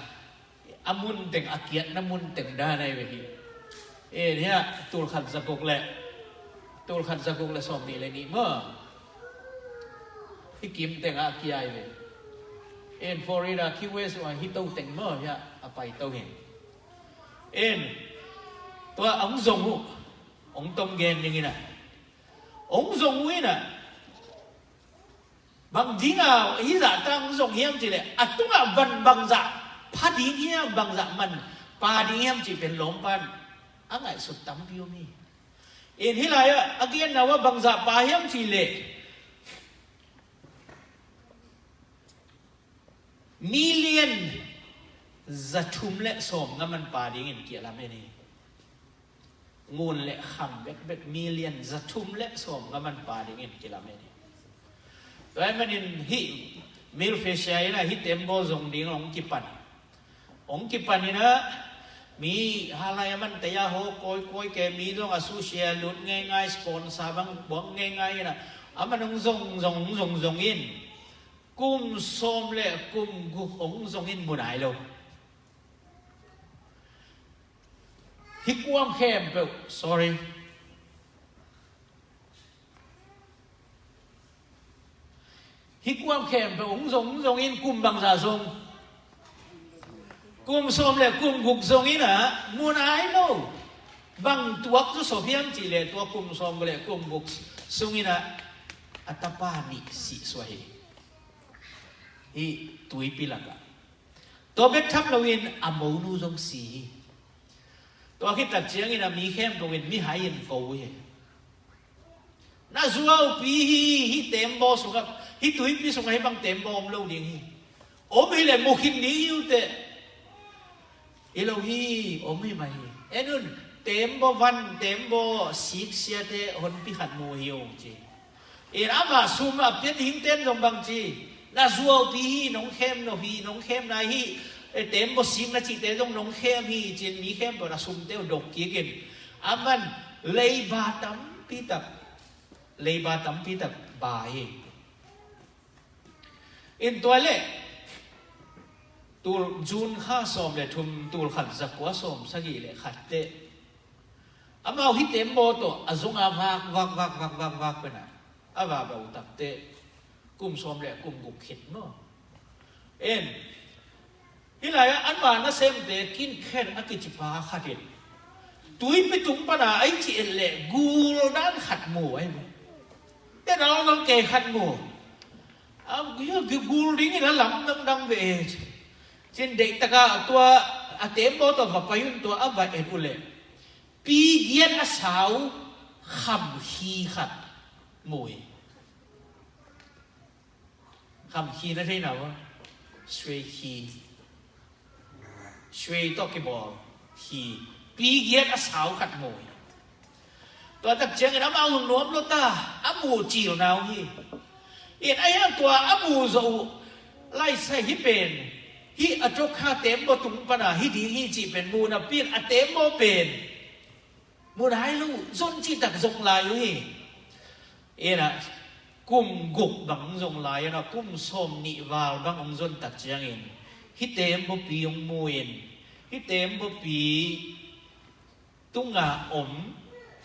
a mun teng a kiatna mun teng dan ai ve hi. In hiah tulkhat zaguk le tulkhat zaguk le sawm nih le nih maw? Hih kim tengah a kia ai ve. In Florida Key West uh a hih to teng maw hiah a pai to hi. In tua hong zong uh hong tom gen ding inah hong zong uh inah bang dinga hih zahta hong zong hiam cihleh a tungah van bangzah pha ding hiam, bangzah man pha ding hiam cih pen lawmpan a ngaihsut tampi om hi. In hih lai-ah a genna uh ah bangzah pha hiam cihleh million zathum le sawm nga man pha dingin kilam en hi. Ngun le khang bekbek million zathum le sawm nga man pha dingin kilam en hi. Tua ahih manin hih Mel Fisher inah hih tembaw zong ding hong kipan hi. Hong kipan inah mi halai a man taya haw kawikawi ke mi zong a susia lut ngeingai sponsor bang buang ngeingai inah a man hong zong zong hong zong zong in kum sawm le kum guk hong zong in mu nai lo. Hih kuam khempeuh, sorry. Hih kuam khempeuh hong zong hong zong in kum bangzah zong? Kum sawm le kum guk zong inah mu nai lo. Bang tuak zaw sop hiam cihleh tua kum sawm le kum guk sung inah a tapa nih sih suah hi. Hih tuipi lakah tua bek tham loin a monu zong si hi. Tua khit tak ciangin a mi khempeuh in mihai in ko uh hi. Na zuaupi hi, hih tembaw sungah, hih tuipi sungah hih bang tembaw om lo ding hi. Om hileh mu khin ding hi uh teh. Hi lo hi, om hi mah hi. En un, tembaw van, tembaw siksiate honpi khat mu hi ung ci. In amah sum a pia dingten zong bang ci, na zuaupi hi, nong khem no hi, nong khem nai hi, e, tembaw sik na cihte zong nong khem hi, ci-in mi khempeuh a sumte uh dok kik in a man leiba tampi tak, leiba tampi tak ba hi. In tua leh tul June kha sawm le thum tul khat zakua sawm sagih le khat teh amau hih tembaw tawh a zong a vak vak vak vak vak vak pen a a va bau tak teh kum sawm le kum guk khit maw? En, hih lai-ah anmah nasemte Kin Khen a kicipa khat in tuipi tung pana a i ci et leh gul dan khat mu ahi ve. Te dal dal ke khat mu. A, gul dingin a lam dangdang ve e. Cin deihtakah tua a tembaw tawh va pai un tua a va et uh leh pi giat a sau kham khi khat mu hi. Kham khi na thei na uh a, suai khi, suai tawh kibawl khi, pi giat a sau khat mu hi. Tua tak ciangin amau zong nuam lo ta, a mu cil na uh hi. In a hiang tua a mu zawh uh laisai hih pen, hih a cawkha tembaw tung pana hih ding hi cih pen mu napi in a tembaw pen mu nai lo, zon cih tak zong lai uh hi. Inah kum guk bang zong lai inah kum sawm nih val bang hong zon tak ciangin hih tembaw pi hong mu in hih tembaw pi tunga om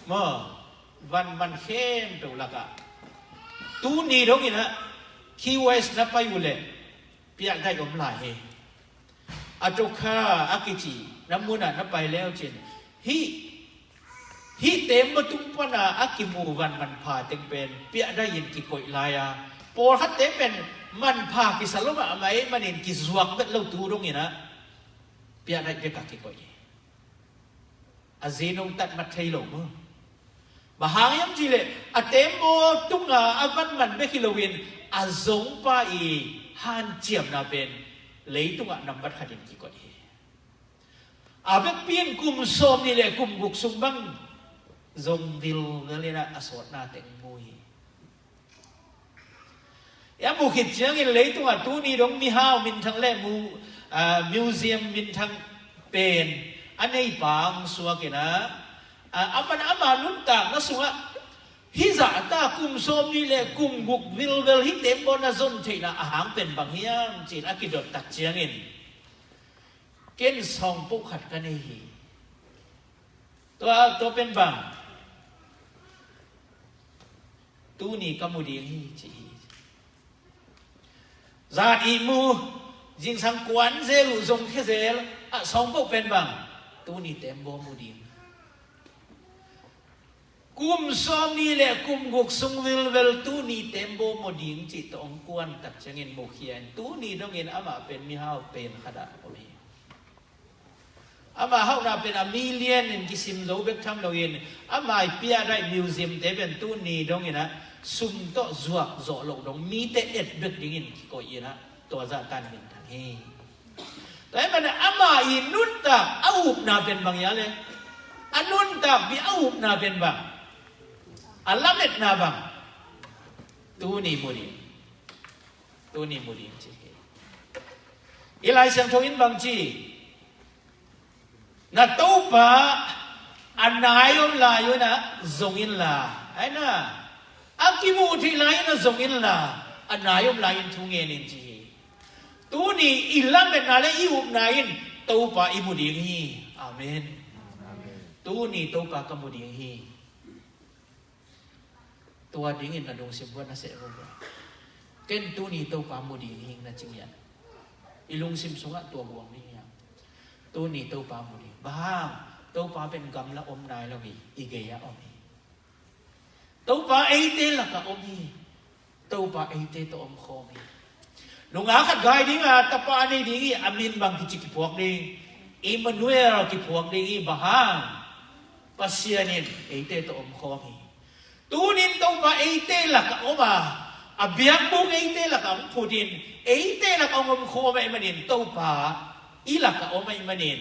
maw, van man khempeuh lakah Tuni dongin ah Key West na pai uh leh piakdaih om lai hi. Atoka a kici na munah na pai leucin hih, hih teembaw tung pana a kimu van manpha teng pen piakdaih in kikoih lai a, pawlkhatte pen manpha kisa lo mahmah ahih manin kizuak vet lo tu dongin ah piakdaih bek a kikoih hi. A zi nong tat mat thei lo maw? Bang hang hiam cih leh a teembaw tunga a van man bek hi loin a zongpa i hanciamna pen leitungah nambat khatin kikoih hi. A vekpi in kum sawmnih le kum guk sung bang zong vilvel in ah a sawtna teng mu hi. A mu khit ciangin leitungah tuni dong mihau minthang le mu, ah, museum minthang pen a neipa hong suak in ah, ah, a man ama nuntakna sungah hih zahta kum sawmnih le kum guk vilvel hih teembaw na zon theihna a hang pen bang hiam ci-in a kidot tak ciangin ken sawngpoh khat ka nei hi. Tua, tua pen bang? Tuni ka mu ding hi ci hi. Zan ihmu, zingsang kuan zel uh zong khia zel, a sawngpoh pen bang? Tuni teembaw mu ding. Kum sawmnih le kum guk sung vilvel tuni teembaw mu ding cih tawh hong kuan tak ciangin mukhia in tuni dongin amah pen mihau pen khat ah om hi. Ama hauhna pen a million in kisim zo bek tham loin, ama i piakdaih museum te pen tuni dongin ah sum tawh zuak zawh loh dong mite et bek dingin kikoih in ah tua zahtan minthang hi. Tua ahih manin ama i nuntak a upna pen bang hia le? A nuntakpih a upna pen bang? A lametna bang? Tuni mu ding. Tuni mu ding ci hi. I Lai Siangtho in bang ci? Na Topa a nai om lai un ah zong inla, ai na, a kimuh theih lai un ah zong inla, a nai om lai un thu ngen in ci hi. Tuni i lametna le i upna in Topa i mu ding hi. Amen. Tuni Topa ka mu ding hi. Tua dingin na lungsim buat na seh vua. Ken tuni Topa mu ding hing na ci ngiat. I lungsim sungah tua guang ding hiam? Tuni Topa mu ding. Bang hang? Topa pen gamla om nai lo hi, i gei-ah om hi. Topa eite lakah om hi. Topa eite tawh om khawm hi. Nungak khat gai dinga tapa a nei ding hi, a min bang kici kiphuak ding? Emmanuel kiphuak ding hi. Bang hang? Pasian in eite tawh om khawm hi. Tunin Topa eite lakah om a, a biakbuk eite lakah hong phutin, eite lakah hong om khawm ahih manin Topa i lakah om ahih manin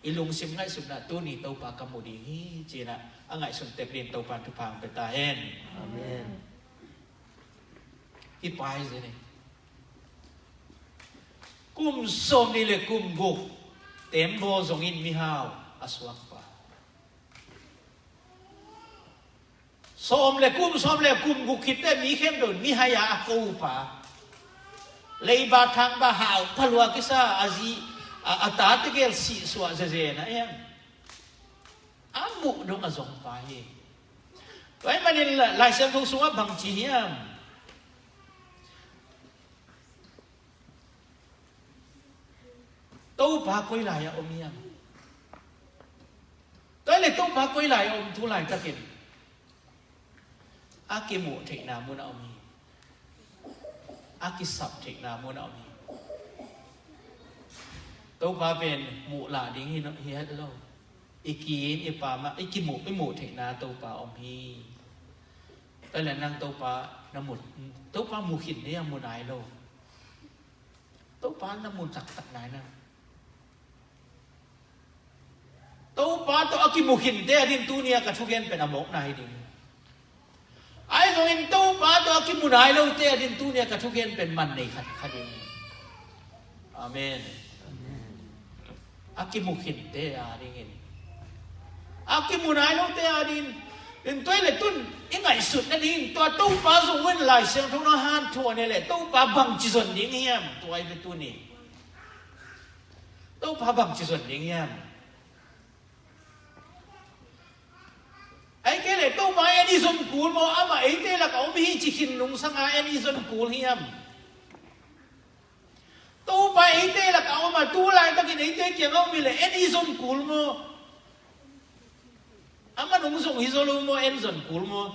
i lungsim ngaihsutna tuni Topa ka mu ding hi ci-in ah a ngaihsun tek dingin Topa thupha hong pia ta hen. Amen. Hih pa hi zen hi. Kum sawmnih le kum guk teembaw zongin mihau a suakpa. Sawm le kum, sawm le kum guk khitteh mi khempeuh in mihai-a a kopa. Leiba thangba hau phalua kisa a zi, a, a tate gel sihsuah zezen a em. A muh dong a zongpa hi. Tua ahih manin la-, Lai Siangtho sungah bang ci hiam? Topa koi lai-ah om hiam? Tua le Topa koi lai-ah om thu laitakin a kimuh theihna munah om hi. A kisap theihna munah om hi. Topa pen muh lah ding hi, hi het lo. I ki in i pamah i kimuh, i muh theihna Topa om hi. Tua le nang Topa na mu, Topa mu khin ding a mu nai lo. Topa na mu taktak nai na. Topa tawh a kimu khinte a din tuni a ka thugen pen a mawkna hi ding. Ahi zongin Topa tawh a kimu nai lote a din tuni a ka thugen pen man nei khat kha ding. Amen. A kimu khinte a dingin, a kimu nai lote a dingin. In tua le tun i ngaihsut nadingin tua Topa zong un Lai Siangtho na hanthawn le Topa bangci zon ding hiam? Tua i ve tuni. Topa bangci zon ding hiam? Ahih kei leh Topa en i zon kul maw, amah eite lakah om hi ci khin nungsanga en i zon kul hiam? Topa eite lakah om a, tu laitakin eite kiangah om hi leh en i zon kul maw? Amah nung zong hi zaw lo maw, en zon kul maw?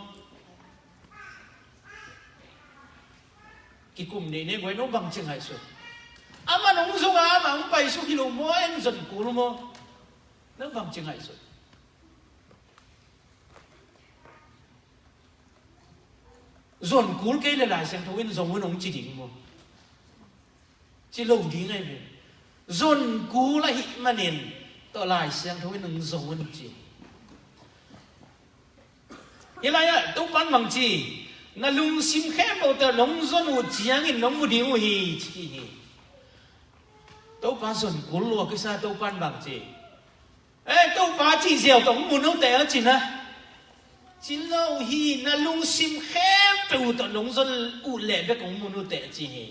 Kikum neih ne guai, no bangci ngaihsut? Amah nung zong a, amah hong paisuk hi lo maw, en zon kul maw? No bangci ngaihsut? Zon kul kei le Lai Siangtho in zong un hong ci ding maw? Ci lo ding ahi ve. Zon kul ahih manin tawh Lai Siangtho in hong zong un ci. Hi lai-ah Topan bangci, na lungsim khempeuh tawh nong zon uh ciangin nong mu ding uh hi, ci hi. Topa zon kul lua kisa Topan bangci. Eh, Topa cih ziau tawh hong mu note a cina. Ci lo hi, na lungsim khempeuh tawh nong zon uh leh bek hong mu note a ci hi.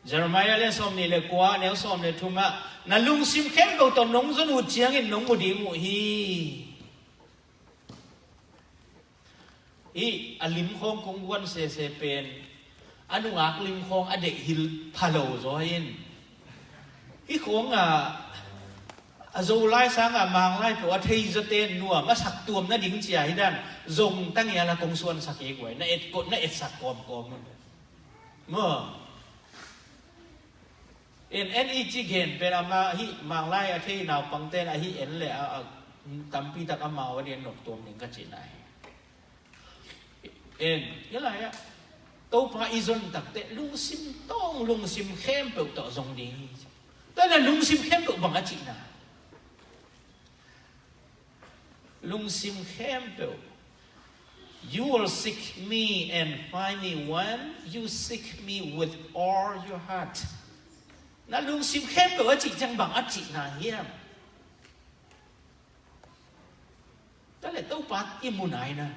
Jeremiah le sawm nih le kua, neu sawm le thumah, na lungsim khempeuh tawh nong zon uh ciangin nong mu ding uh hi. Hih a lim khawng kong guan sese pen a nungak lim khawng a deih hilh pha lo zaw in, hih khawng a, a Zolai sangah Manglai peuh a thei zawte nuam a sak tuam nading cia hi dan zong tangial a kong suansak hi guai, na et, na etsak kawmkawm un. Maw? En, en i ci gen pen amah hih Manglai a thei naupangte in ahi en le a, a tampi tak amau a dian nop tuam ding ka cihna hi. En, hi lai-ah Topa i zon takte lungsim tawng lungsim khempeuh tawh zong ding hi. Tua le lungsim khempeuh bang a cihna? Lungsim khempeuh. You will seek me and find me when you seek me with all your heart. Na lungsim khempeuh a cih ciang bang a cihna hiam? Tua le Topa i mu nai na.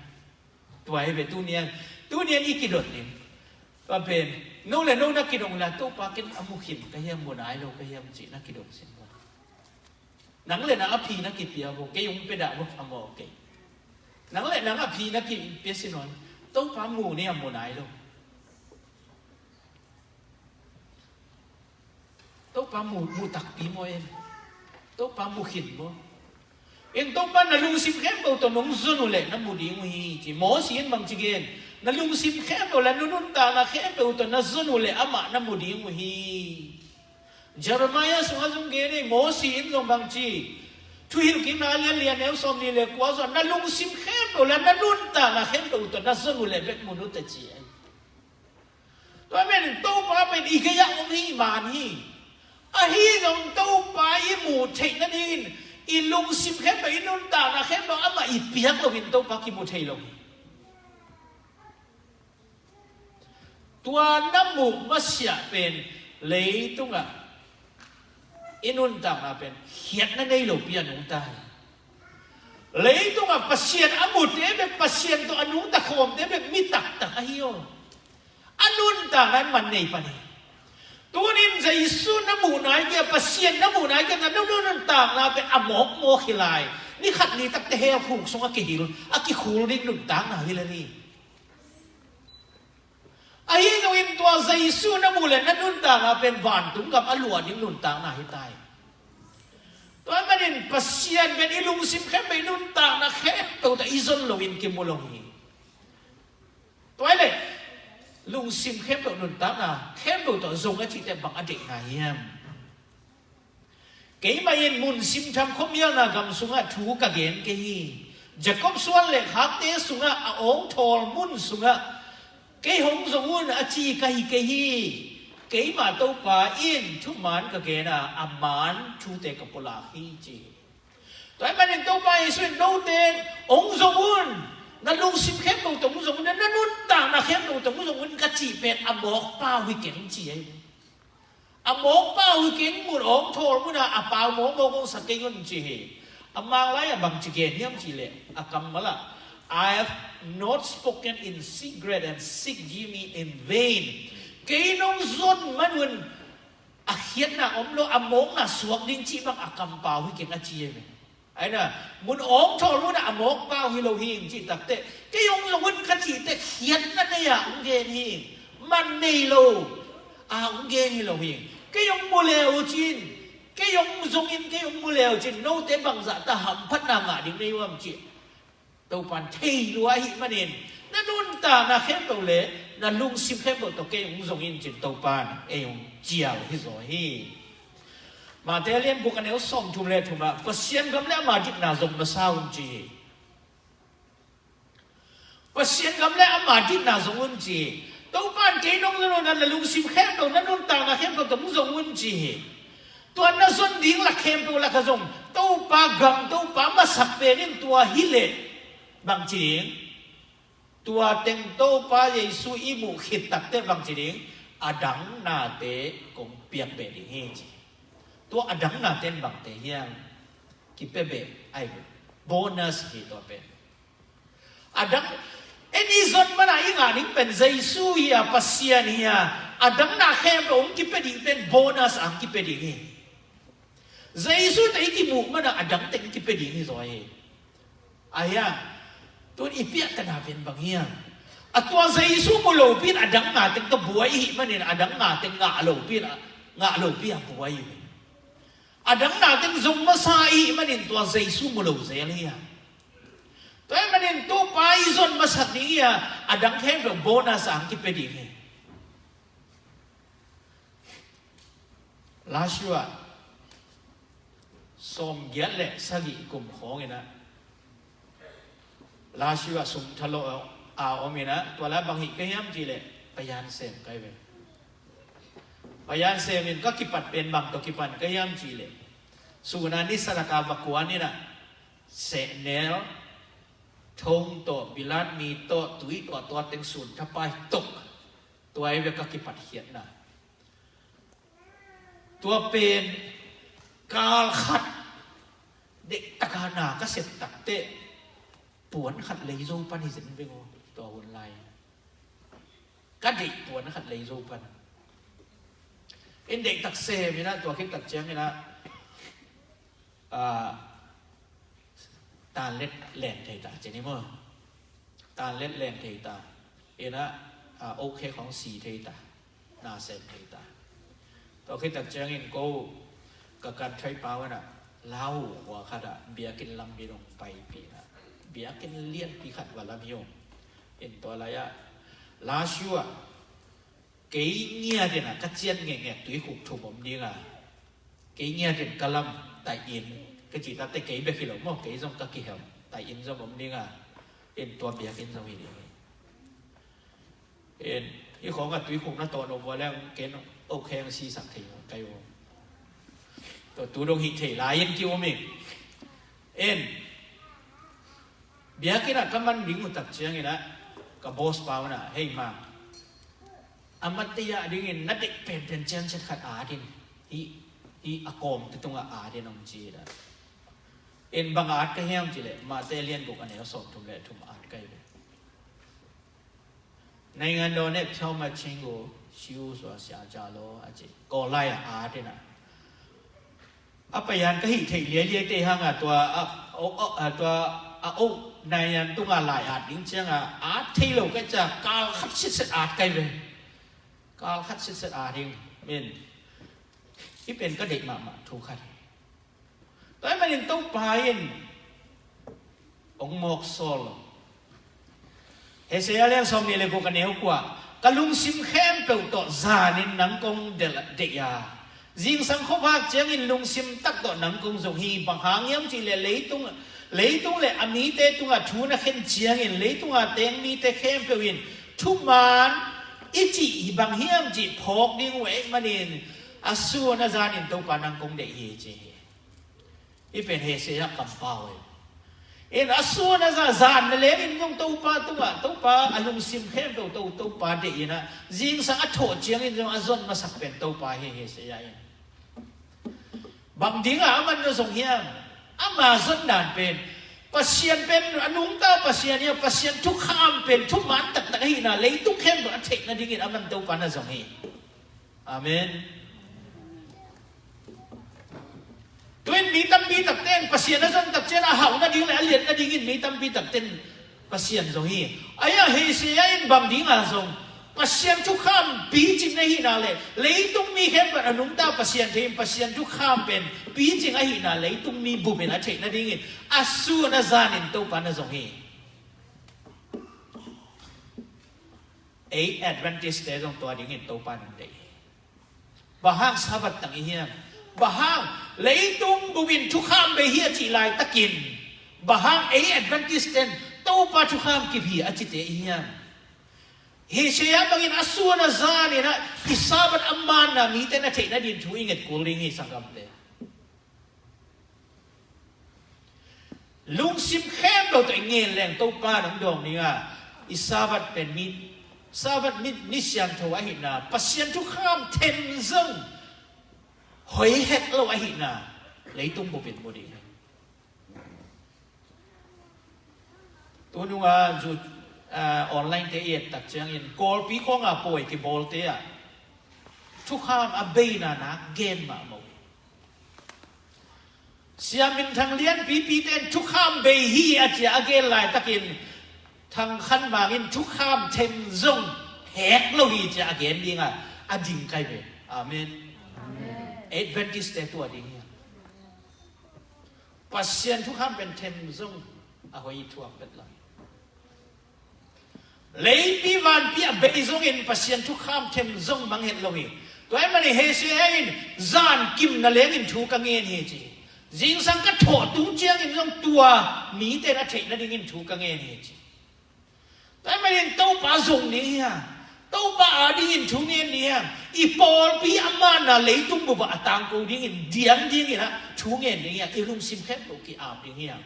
Tua hi ve tunian. Tunian i kidot ning. Tua pen, no le no na kidong la Topa ken a mu khin ka hiam, mu nai lo ka hiam cih na kidong sin vo. Nang le nang a phi na kipia vo, kei hong pia dah vo, a maw kei. Nang le nang a phi na kipia sin on, Topa mu ni a mu nai lo. Topa mu, mu takpi maw en? Topa mu khin maw? En Topa na lungsim khempeuh tawh nong zon uh leh na mu ding uh hi ci. Mosi in bang ci gen? Na lungsim khempeuh le na nuntakna khempeuh tawh na zon uh leh amah na mu ding uh hi. Jeremiah sungah zong gen ei, Mosi in zong bang ci, Thuhilhkikna lian lian neu sawm nih le kua zong na lungsim khempeuh le na nuntakna khempeuh tawh na zon uh leh bek mu nute ci ei. Tua men Topa pen i gei-ah om hi, man hi. Ahi zong Topa i muh theih nadingin i lungsim khempeuh, i nuntakna khempeuh amah i piak loin Topa kimu thei lo hi. Tua na muh masiah pen leitungah i nuntakna pen khiatna nei lopi a nungta hi. Leitungah Pasian a mute bek, Pasian tawh a nungta khawmte bek mi taktak ahi aw. A nuntakna in man nei pan hi. Tunin Jesu na muh nai kei a, Pasian na muh nai kei a, na nuntakna pen a mawkmawk hi lai. Ni khat ni takte hell khuk sungah kihil, a kikhul ding nuntakna hi le ni. Ahi zongin tua Jesu na muh le na nuntakna pen vantung gam a luah ding nuntakna hi ta hi. Tua manin Pasian pen i lungsim khempeuh, i nuntakna khempeuh tawh i zon loin kimu lo hi. Tua hi le lungsim khempeuh, nuntakna khempeuh tawh zong a cihte bang a deihna hiam? Keimah in mun simtham khuamialna gam sungah thu ka gen kei hi. Jacob suan le khakte sungah a awngthawl mun sungah kei hong zong un a ci ka hi kei hi. Keimah Topa in thuman ka gen a, a man thute ka pulak hi ci hi. Tua ahih manin Topa Jesu in note hong zong un, na lungsim khempeuh tawh hong zong un, na nuntakna khempeuh tawh hong zong un ka cih pen a mawk pau hi keng ci hi. A mawk pau hi keng, mun awngthawl munah a pau mawkmawk hong sa keng un ci hi. A Manglai ah bang ci gen hiam cih leh, a kammal ah, "I have not spoken in secret and seek ye me in vain." Kei nong zon man un a khiatna om lo, a mawkna suak ding cih bang a kampau hi keng a ci hi ve. Aina, mun awng thawl munah a mawk pau hi lo hi ing cih takteh, kei hong zong un ka cih teh khiatna nei-ah hong gen hi ing. Man nei lo a hong gen hi lo hi ing. Kei hong mu le uh cin, kei hong zong in kei hong mu le uh cin, note bangzah ta hamphatna ngah ding nei uh am cih Topan thei lua ahih manin, na nuntakna khempeuh le na lungsim khempeuh tawh kei hong zong in cin Topan ei hong cial hi zaw hi. Mate lian buk a neu sawmthum le thumah Pasian gam le ama dikna zong masa un ci hi. Pasian gam le ama dikna zong un ci hi. Topan kei nong zong un na lungsim khempeuh, na nuntakna khempeuh tawh hong zong un ci hi. Tua na zon ding lak khempeuh lakah zong Topa gam, Topa masak pen in tua hi leh bang ci ding? Tua teng Topa Jesu i muh khit takteh bang ci ding? A dang nate kong piak beh ding hi ci. Tua a dang nate in bangte hiam? Kipia beh ai ve. Bonus hi tua pen. A dang, en i zon mana i ngah ding pen Jesu hi a, Pasian hi a, a dang na khempeuh hong kipia ding pen bonus a hong kipia ding hi. Jesu tawh i kimuh mana a dang teng kipia ding hi zaw hi. Ahi a, tun i piahtana pen bang hiam? A tua Jesu mu lopi in a dang na teng ka buai i hih manin a dang na teng ngah lopi in a, ngah lopi a buai hi. A dang na teng zong masa i hih manin tua Jesu mu lo zel hi a. Tua ahih manin Topa i zon masak ding hi a, a dang khempeuh bonus a hong kipia ding hi. Last year ah sawmgiat le sagih kum khawng inah, last year ah sum tha lo a om inah, tua lai bang hih ka hiam cih leh payan sem ka hi ve. Payan sem in ka kipat pen bang tawh kipan ka hiam cih leh, sun a ni sagih a va kuan inah, sehnel, thong tawh, bilat mi tawh, tui tawh, tua teng sun tha pai tok. Tua hi ve ka kipat khiatna. Tua pen kal khat deihtak a na ka sep takteh puan khat lei zo pan hi zen veng aw, tua hun lai. Ka deih puan khat lei zo pan. In deihtak sem inah, tua khit tak ciang inah, ah, tanlet leng thei ta, ci ni maw? Tanlet leng thei ta. Inah, ah, okay khawng si thei ta. Na sem thei ta. Tua khit tak ciangin ko ka kan thai pau inah, Lau khua khat ah biakinn lam in hong paipih inah, biakinn lianpi khat va lam hi ung. In tua lai ah, last year ah kei ngiat inah ka cian ngekngek tuikhuk thum om ding a, kei ngiat in ka lam, tai in ka cih takteh kei bek hi lo maw, kei zong ka kihel, tai in zong om ding a, in tua biakinn zong hi ding hi. In hih khawng a tuikhuk na tawh no bua leng ken okheng si sak thei lo kai uh. Tua tu dong hih thei lai in ki-um hi. In biakinn ah ka man ding uh tak ciang inah ka boss pau inah, hei ma, a mate ah dingin na deih penpen ciang set khat at in, hih, hih a kawmte tungah at in hong ci inah. In bang at ka hiam cih leh Mate lian guk a neu sawmthum le thum at ka hi ve. နိုင်ငံတော်နဲ့ ဖြောင့်မတ်ခြင်းကို ရှေးဦးစွာ ဆရာကြားလော့ အကျင့်။ Kawl lai ah at inah, a payan ka hih theih liailiai te hang a, tua a, a, a, tua a, o, naian tungah lai at ding ciang a, at thei lo ka ca, kal khat sitset at kai ve. Kal khat sitset at ding. Min, hih pen ka deih mahmah thu khat hi. Tua ahih manin Topa in hong mawk sawl lo. Hosea lian sawmnih le guk a neu kua, ka lungsim khempeuh tawh zanin nang kong deih a, zingsang khuavak ciangin lungsim tak tawh nang kong zong hi. Bang hang hiam cih leh leitung, leitung le a mite tungah thu na khen ciangin leitung a teng mite khempeuh in thuman i cih hi bang hiam cih phawk ding uh ahih manin a sun a zanin Topa nang kong deih hi ci hi. Hih pen Hosea kampau hi. In a sun a zan, zan na lengin zong Topa tungah, Topa a lungsim khempeuh tawh Topa deih inah, zingsang a thawh ciangin zong a zon masak pen Topa hi, Hosea in. Bang dingah a man na zong hiam? Ama zon dan pen Pasian pen a nungta Pasian hi a, Pasian thukham pen thuman taktak ahihna leitung khempeuh a theih nadingin a man Topa na zong hi. Amen. Tuin mi tampi takte in Pasian a zon takciang a hauh nading le a liat nadingin mi tampi takte in Pasian zong hi. Ahi a, Isaiah in bang dinga zong Pasian thukham picing na hihna le leitung mi khempeuh a nungta Pasian thei in Pasian thukham pen picing ahihna leitung mi bupin a theih nadingin a sun a zanin Topa na zong hi. Ei Adventist te zong tua dingin Topa nang deih hi. Bang hang Sabbath tang i hiam? Bang hang leitung bupin thukham bei hi a cih laitakin bang hang ei Adventist ten Topa thukham kip hi a cite i hiam? Isaiah bangin a sun a zanin ah i Sabbath a manna mite na theih nadin thu i nget kul ding hi sanggamte. Lungsim khempeuh tawh i ngen leng Topa nang dawng ding a, i Sabbath pen mi, Sabbath mi, mi siangtho ahihna, Pasian thukham them zong hoi het lo ahihna leitung bupin mu ding hi. Tununga zu, ah, online te i et tak ciangin Kawlpi khawnga pawi kibawlte ah thukham a beina nak gen mahmah uh. Sia Min Thang Lian pipi ten thukham bei hi a cia a gen laitakin Thang Khan Mang in thukham them zong hek lo hi cia a gen dinga a ding kai ve. Amen. Amen. Adventist te tua ding hi. Pasian thukham pen them zong a hoi thuak pet lo hi. Leipi vanpi a bei zongin Pasian thukham them zong mang het lo hi. Tua ahih manin Isaiah in zan kim na lengin thu ka ngen hi ci. Zingsang ka thawh tung ciangin zong tua mite na theih nadingin thu ka ngen hi ci. Tua ahih manin Topa zong ding hi hang, Topa a dingin thu ngen ding hi hang, i pawlpi a manna leitung bup ah a tangko dingin diang dingin ah thu ngen ding hi hang, i lungsim khempeuh ki-ap ding hi hang.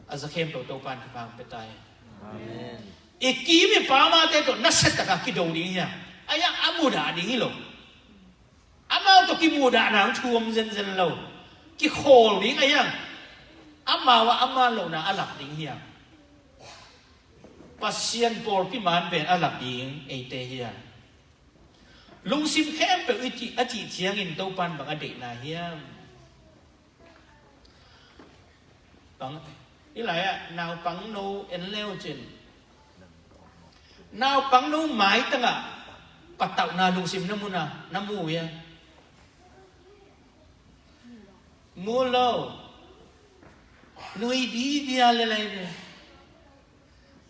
A za khempeuh Topa in thupha hong pia ta hen. Amen. I kim i pamate tawh nasia taka kido ding hi hang. Ahi hang a mudah ding hi lo. Amau tawh kimuhdahna hong thu om zenzen lo. Kikhawl ding ahi hang. Amau ah a man lohna a lak ding hi hang. Pasian pawlpi man pen a lak ding eite hi hang. Lungsim khempeuh i cih, a cih ciangin Topa in bang a deihna hiam? Bang, i lai-ah naupangno en leu cin, naupangno maitangah patauhna lungsim na mu na, na mu uh hiam? Mu lo. Nui didi a le lai ve.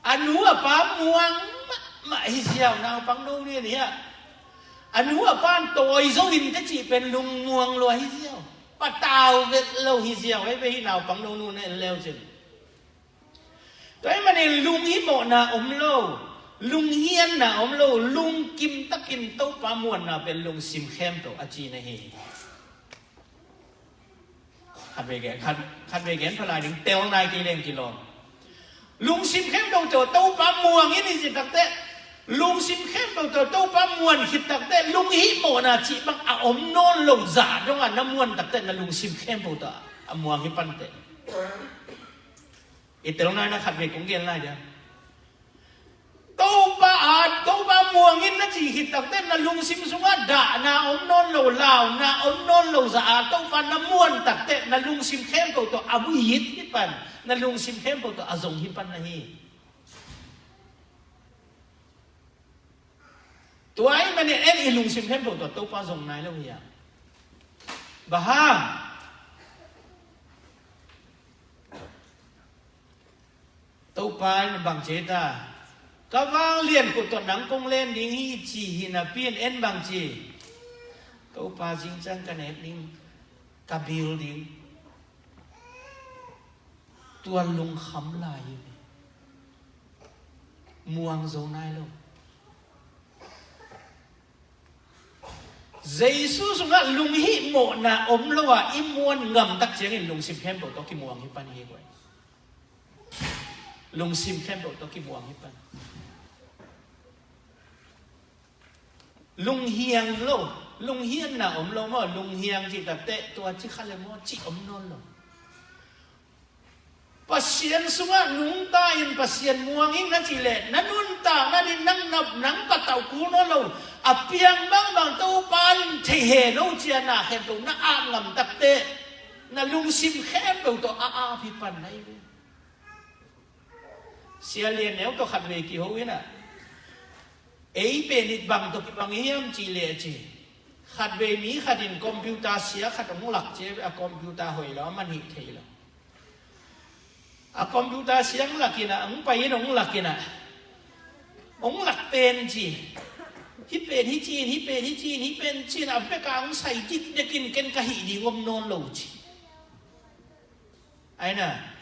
A nu a pa muang mahmah hi ziau, naupangno nih a nih ah. A nu a pa in tawi zo in teh cih pen lungmuang lua hi ziau. Patau vet lo hi ziau, ei ve hi naupangno nu na en leu cin. Tua ahih manin lunghimawhna om lo, lunghianna om lo, lungkim takin Topa muanna pen lungsim khempeuh a ci na hi. Khat vei gen, khat, khat vei gen pha lai ding, tel nai kei leng kilawm. Lungsim khempeuh tawh Topa muang in i cih takteh, lungsim khempeuh tawh Topa muan khit takteh, lunghimawhna cih bang a om nawn lo zah dongah na muan takteh, na lungsim khempeuh tawh a muang hi pan teh. I tel nai na khat vei kong gen lai dia. Topa a, Topa muang in na cih khit takteh na lungsim sungah dahna om nawn lo, launa om nawn lo zah a Topa na muan takteh na lungsim khempeuh tawh a mu it hi pan, na lungsim khempeuh tawh a zong hi pan na hi. Tua ahih manin en i lungsim khempeuh tawh Topa zong nai lo hi a. Bang hang? Topa in bang ci ta, ka vanglian khut tawh nang kong len ding hi ci hi napi in en bang ci. Topa zingciang ka nek ding, ka bil ding. Tua lungkham lai hi. Muang zo nai lo. Jesu sungah lunghimawhna om lo a i muan ngam tak ciangin lungsim khempeuh tawh kimuang hi pan hi guai. Lungsim khempeuh tawh kimuang hi pan. Lunghiang lo, lunghianna om lo maw, lunghiang cih takteh tua ci kha le maw, ci om nawn lo. Pasian sungah nungta in Pasian muang ing na cih leh, na nuntakna in nang na, nang patauh kul nawn lo, a piang bangbang Topa in thei he lo ciang na khempeuh na ap ngam takteh, na lungsim khempeuh tawh a ap hi pan na hi ve. Sia Lian Neu tawh khatvei kiho in ah, ei pen it bang tawh kibang hiam cih leh a ci. Khatvei mi khat in computer sia khat hong lak ci, a computer hoih lo, a man hih thei lo. A computer sia hong lak in ah, hong pai in hong lak in ah, hong lak pen ci. Hih pen hih ci in, hih pen hih ci in, hih pen ci in, a bek a hong sai dikdek in ken ka hih ding om nawn lo ci. Ai na.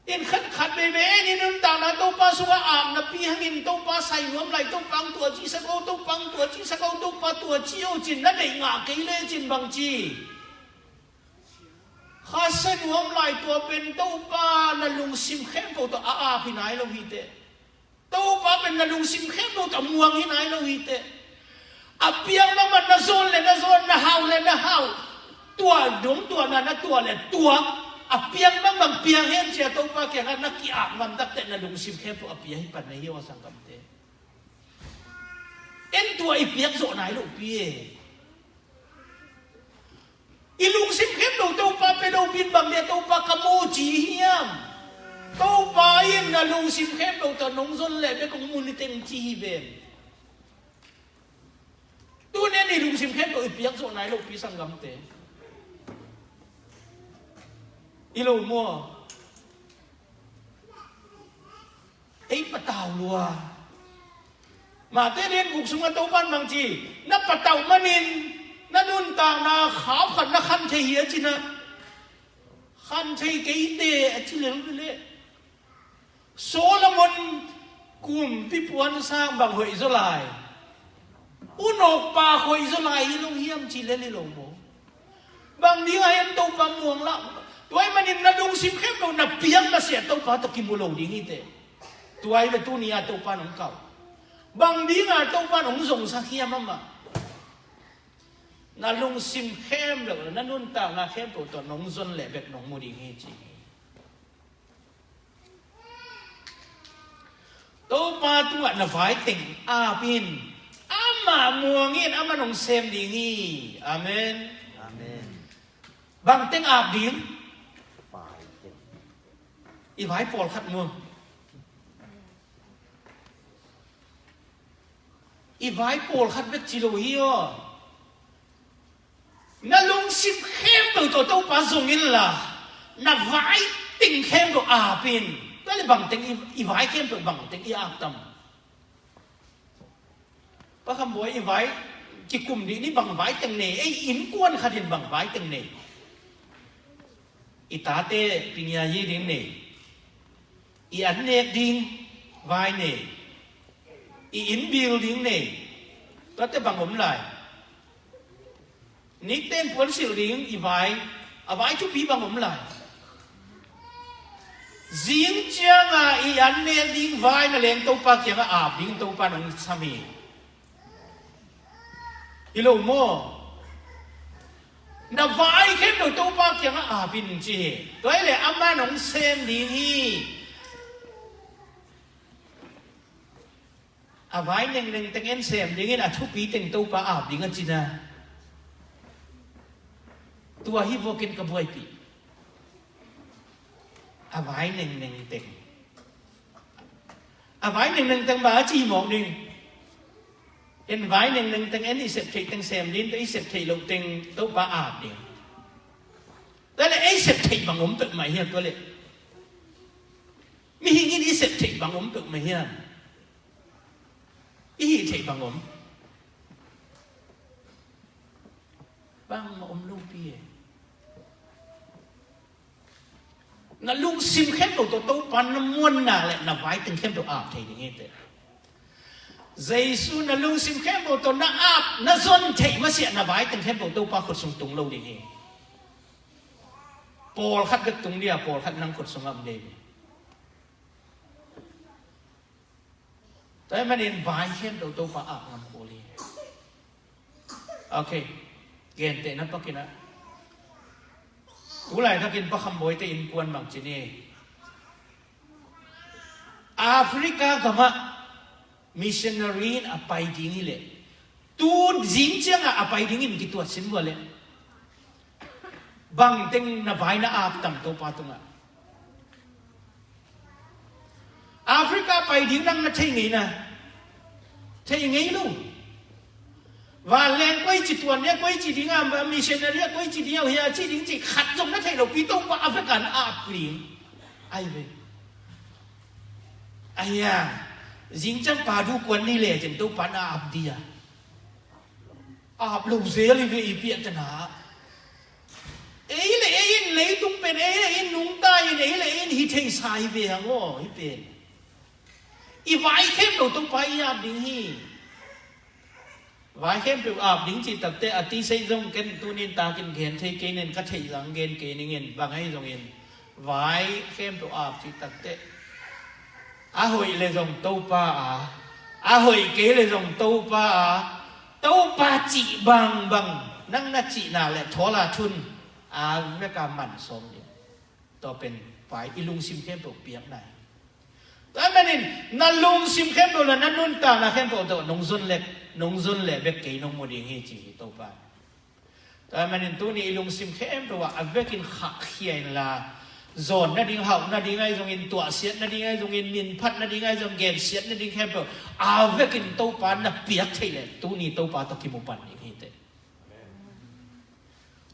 In khat khat veve in i nuntakna Topa sungah apna pi hangin Topa sai nuam lai, Topa ang tua ci sak o, Topa ang tua ci sak o, Topa tua ci o cin na deih ngah kei le cin bang ci. Kha sai nuam lai tua pen Topa na lungsim khempeuh tawh a ap hi nai lo hi teh. Topa pen na lungsim khempeuh tawh muang hi nai lo hi teh. A piang bangbang na zawn le na zawn, na hau le na hau. Tuah dong tuahna na tuah le tuah. A piang bangbang piang hen cia Topa kiangah na ki-ap ngam takteh na lungsim khempeuh a pia hi pan na hi aw sanggamte. En tua i piak zawh nai lo pi e. I lungsim khempeuh Topa pe lo pin bang dia Topa ka mu ci hiam? Topa in na lungsim khempeuh tawh nong zon leh bek kong mu ni teng ci hi ven. Tuni i lungsim khempeuh i piak zawh nai lo pi sanggamte. I lo mua. Ei patau lua. Mate lian guk sungah Topan bang ci, na patau manin na nuntakna khap khat na khan thei hi a cina. Khan thei kei te a ci lel bile. Solomon kumpi puan sang bang hoih zaw lai. Unawkpa hoih zaw lai hi lo hiam ci lel hi lo maw? Bang dinga en Topa muang lah. Tuai manin na lungsim khempeuh na piang na sia Topa tawh kimu lo ding hi te. Tuai ve tuni a Topa nong kau. Bang dinga Topa nong zongsak hiam amah. Na lungsim khempeuh na nuntakna khempeuh tawh nong zon leh bek nong mu ding hi ci. Topa tungah na vai teng ap in. Amah muang in amah nong sem ding hi. Amen. Amen. Bang teng ap ding? Vai teng. I vai pawlkhat mu. I vai pawlkhat bek ci lo hi aw. Na lungsim khempeuh tawh Topa zong inla, na vai teng khempeuh ap in. Tua le bang teng i, i vai khempeuh bang teng i ap tam? Pa Kham Bawi, i vai kikum dih ni bang vai teng nei, ei innkuan khat in bang vai teng nei? I tate pingiayi ding nei, i an nek ding vai nei, i inn bil ding nei, tuate bang om lai? Nikten puan silh ding i vai, a vai thupi bang om lai? Zing cianga i an nek ding vai na leng Topa kiangah ap ding Topa nong sam hi. Hi lo maw? Na vai khempeuh Topa kiangah ap in ci hi. Tua hi leh amah nong sem ding hi. A vai nengneng teng en sem dingin a thupi teng Topa ap ding a cina. Tua hi vuakin ka buaipih. A vai nengneng teng. A vai nengneng teng ba a ci mawk ding. En vai nengneng teng en i sep theih teng sem ding, tua i sep theih loh teng Topa ap ding. Tua le ei sep theih bang om peuhmah hiam tua le? Mihing in i sep theih bang om peuhmah hiam? I hih theih bang om? Bangmah om lo pi e. Na lungsim khempeuh tawh Topa na muan nak leh na vai teng khempeuh ap thei ding hi teh. Jesu na lungsim khempeuh tawh na ap, na zon theih masiah na vai teng khempeuh Topa khut sung tung lo ding hi. Pawlkhat bek tung dia, pawlkhat nang khut sungah om ding hi. Tua ahih manin vai khempeuh Topa ap ngam kul hi. Ok. Gentehna pakin ah, Tulai takin Pa Kham Bawi te innkuan bang ci ni, Africa gamah missionary in a pai ding hi leh, tu zing ciangah a pai dingin kituat sin vua leh, bang teng na vai na ap tam Topa tungah? Africa pai ding nang na thei ngei na? Thei ngei lo. Vanleng koici tuan nia, koici ding a, missionary a koici ding a, hia ci ding ci khat zong na thei lo pi, Topa Africa na ap ding. Ai ve. Aia, zingciang pa du kuan ni le cin Topa na ap dia. Ap lo zel hi ve i piahtana. Ei le ei in leitung pen, ei le ei in nungta in, ei le ei in hi theisa hi ve hang aw, hi pen. I vai khempeuh Topa i ap ding hi. Vai khempeuh ap ding cih takte a tisei zong ken tunin takin gen thei kei nen, ka theih zang gen kei ningen, bang ahi zongin vai khempeuh ap cih takte a hoih le zong Topa a, a hoih kei le zong Topa a, Topa cih bangbang nang na cihna le thawl a thun a veka man sawm ding. Tua pen pai i lungsim khempeuh piakna hi. Tua manin na lungsim khempeuh le na nuntakna khempeuh tawh nong zon le, nong zon le bek kei nong mu ding hi ci hi Topa. Tua manin tuni i lungsim khempeuh ah a vekin khahkhia inla, zawn nading, hauh nading ahi zongin, tuahsiat nading ahi zongin, minphat nading ahi zong, gensiat nading khempeuh a vekin Topa na piak theih le tuni Topa tawh kimu pan ding hi teh.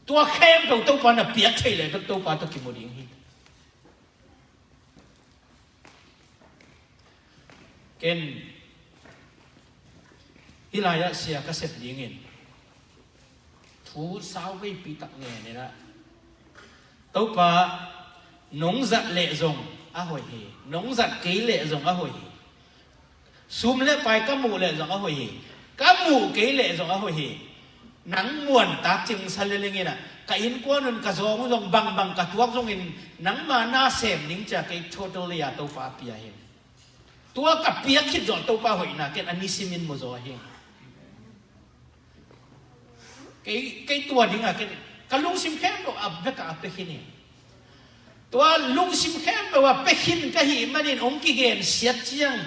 Tua khempeuh Topa na piak theih le bek Topa tawh kimu ding hi. Ken hih lai-ah sia ka sep dingin thu sau veipi tak ngen inah, Topa, nong zat leh zong a hoih hi, nong zat kei leh zong a hoih hi. Sum le pai ka muh leh zong a hoih hi, ka muh kei leh zong a hoih hi. Nang muantak cingsa le leng inah, ka innkuan un ka zawng uh zong bangbang ka tuak zongin nangma na sem ding cia kei totally a Topa a pia hi. Tua ka piak khit zawh Topa hoihna ken a nisimin mu zaw hi. Kei, kei tua dingah ken ka lungsim khempeuh a bekah a pia khin hi. Tua lungsim khempeuh a pia khin ka hih manin hong kigen siat ciang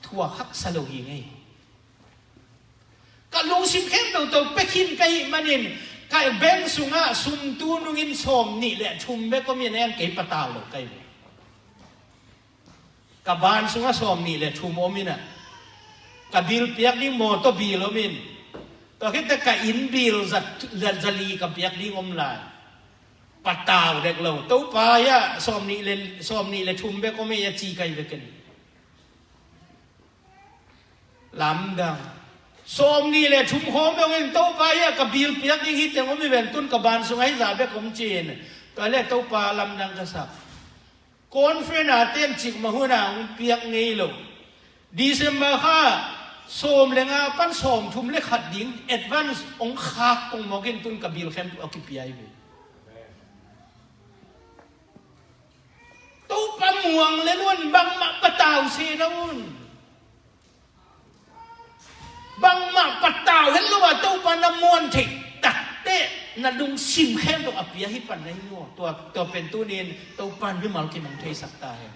thuak haksa lo hi ngei. Ka lungsim khempeuh tawh pia khin ka hih manin ka bank sungah sum tu nungin sawm nih le thum bek om in, en kei patau lo ka hi ve. Ka ban sungah sawm nih le thum om inah, ka bill piak ding mawtaw bill om in, tua khitteh ka inn bill za, za, za li ka piak ding om lai. Patau dek lo. Topa, ia sawm nih le, sawm nih le thum bek om e, ia ci ka hi ve ken. Lamdang. Sawm nih le thum khawng bek in Topa, ia ka bill piak ding hi teng om hi ven, tun ka ban sungah hih zah bek om ci-in. Tua le Topa lamdang ka sak. Conference a ten cikmah hunah hong piak ngei lo. December kha sawm le nga pan sawm thum le khat ding advance hong khak kong mawk in, tun ka bill khempeuh a kipia hi ve. Topa muang le nuan bangmah patau se na un. Bangmah patau het lo a Topa na muan theih takteh na lungsim khempeuh a pia hi pan na hi maw? Tua, tua pen tunin Topa in mimal kim hong theisak ta hen.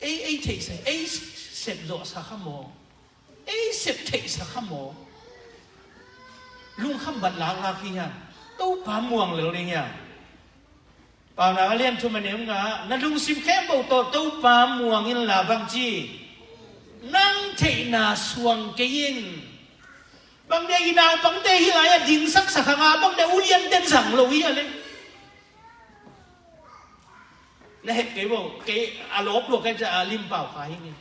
Ei, ei theihsa, ei sep zawhsa kha maw? Ei sep theihsa kha maw? Lungkham bat laklak hi hiam? Topa muang lel ding hiam? Paunak a lian thum a neu nga, na lungsim khempeuh tawh Topa muang inla bangci, nang theihna suang kei in. Bang dia i naupangte hih lai-ah dingsaksak hang a, bang dia ulianten zang lo hi a le. Na hek kei bo, kei a lawp lua kei ca a limpau kha hi ngei.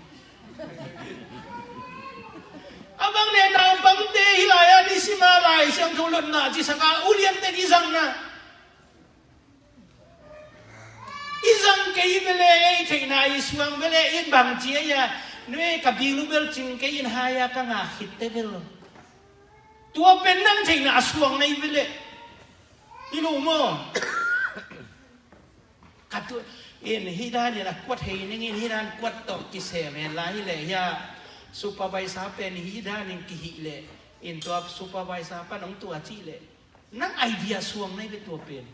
A bang dia naupangte hih lai-ah nisim a Lai Siangtho lotna cisak a ulianten i zang na. I zang kei vele, ei theihna i suang vele, i bangci ei a, nui ka bilu bel cing kei in hai a ka ngah khitte bel. Tua pen nang theihna a suang na hi vele. I lu maw? Ka tu in hih dan in a kuat hei ning in hih dan kuat tawh kisem hen la hi leh hia, supervisor pen hih dan in kihih leh in tua supervisor pan hong tua cih leh nang idea suang nai ve tua pen.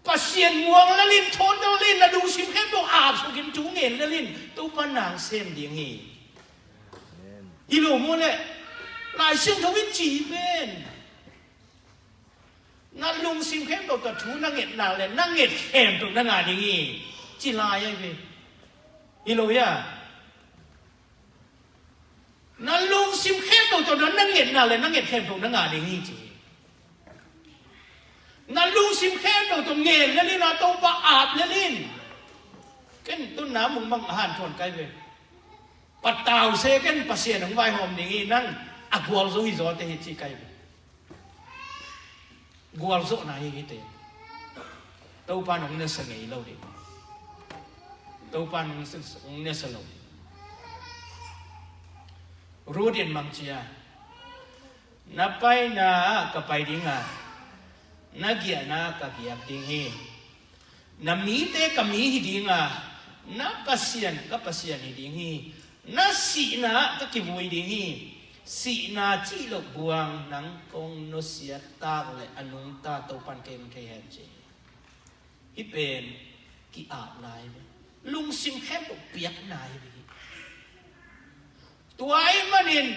Pasian muang lel in, thawn lel in, na lungsim khempeuh ap suk in, thu ngen lel in, Topa nang sem ding hi. Hi lo maw leh? Lai Siangtho in ci hi pen. Na lungsim khempeuh tawh thu na nget nak leh na nget khempeuh na ngah ding hi, ci lai ahi ve. Hi lo hia? Na lungsim khempeuh tawh na nget nak leh na nget khempeuh na ngah ding hi, ci. Na lungsim khempeuh tawh ngen lel in, a Topa ap lel in. Ken tun na mungmang a hanthawn kai ve. Patau se, ken Pasian hong vaihawm ding hi, nang a gualzo hi zawte hi, ci kai ve. Gualzawhna hi hite. Topa nong nasa ngei lo ding. Topa nong nasa, nong nasa lo ding. Ruth in mangcia, na paina ah ka pai ding a, na giahna ah ka giak ding hi. Na mite ka mi hi ding a, na Pasian ka Pasian hi ding hi. Na sihna ah ka kivui ding hi. Sihna cih loh buang nang kong nusia tak leh a nungta Topan kei hong thei hen, ci. Hih pen ki-apna hi ve. Lungsim khempeuh piakna hi ve. Tua ahih manin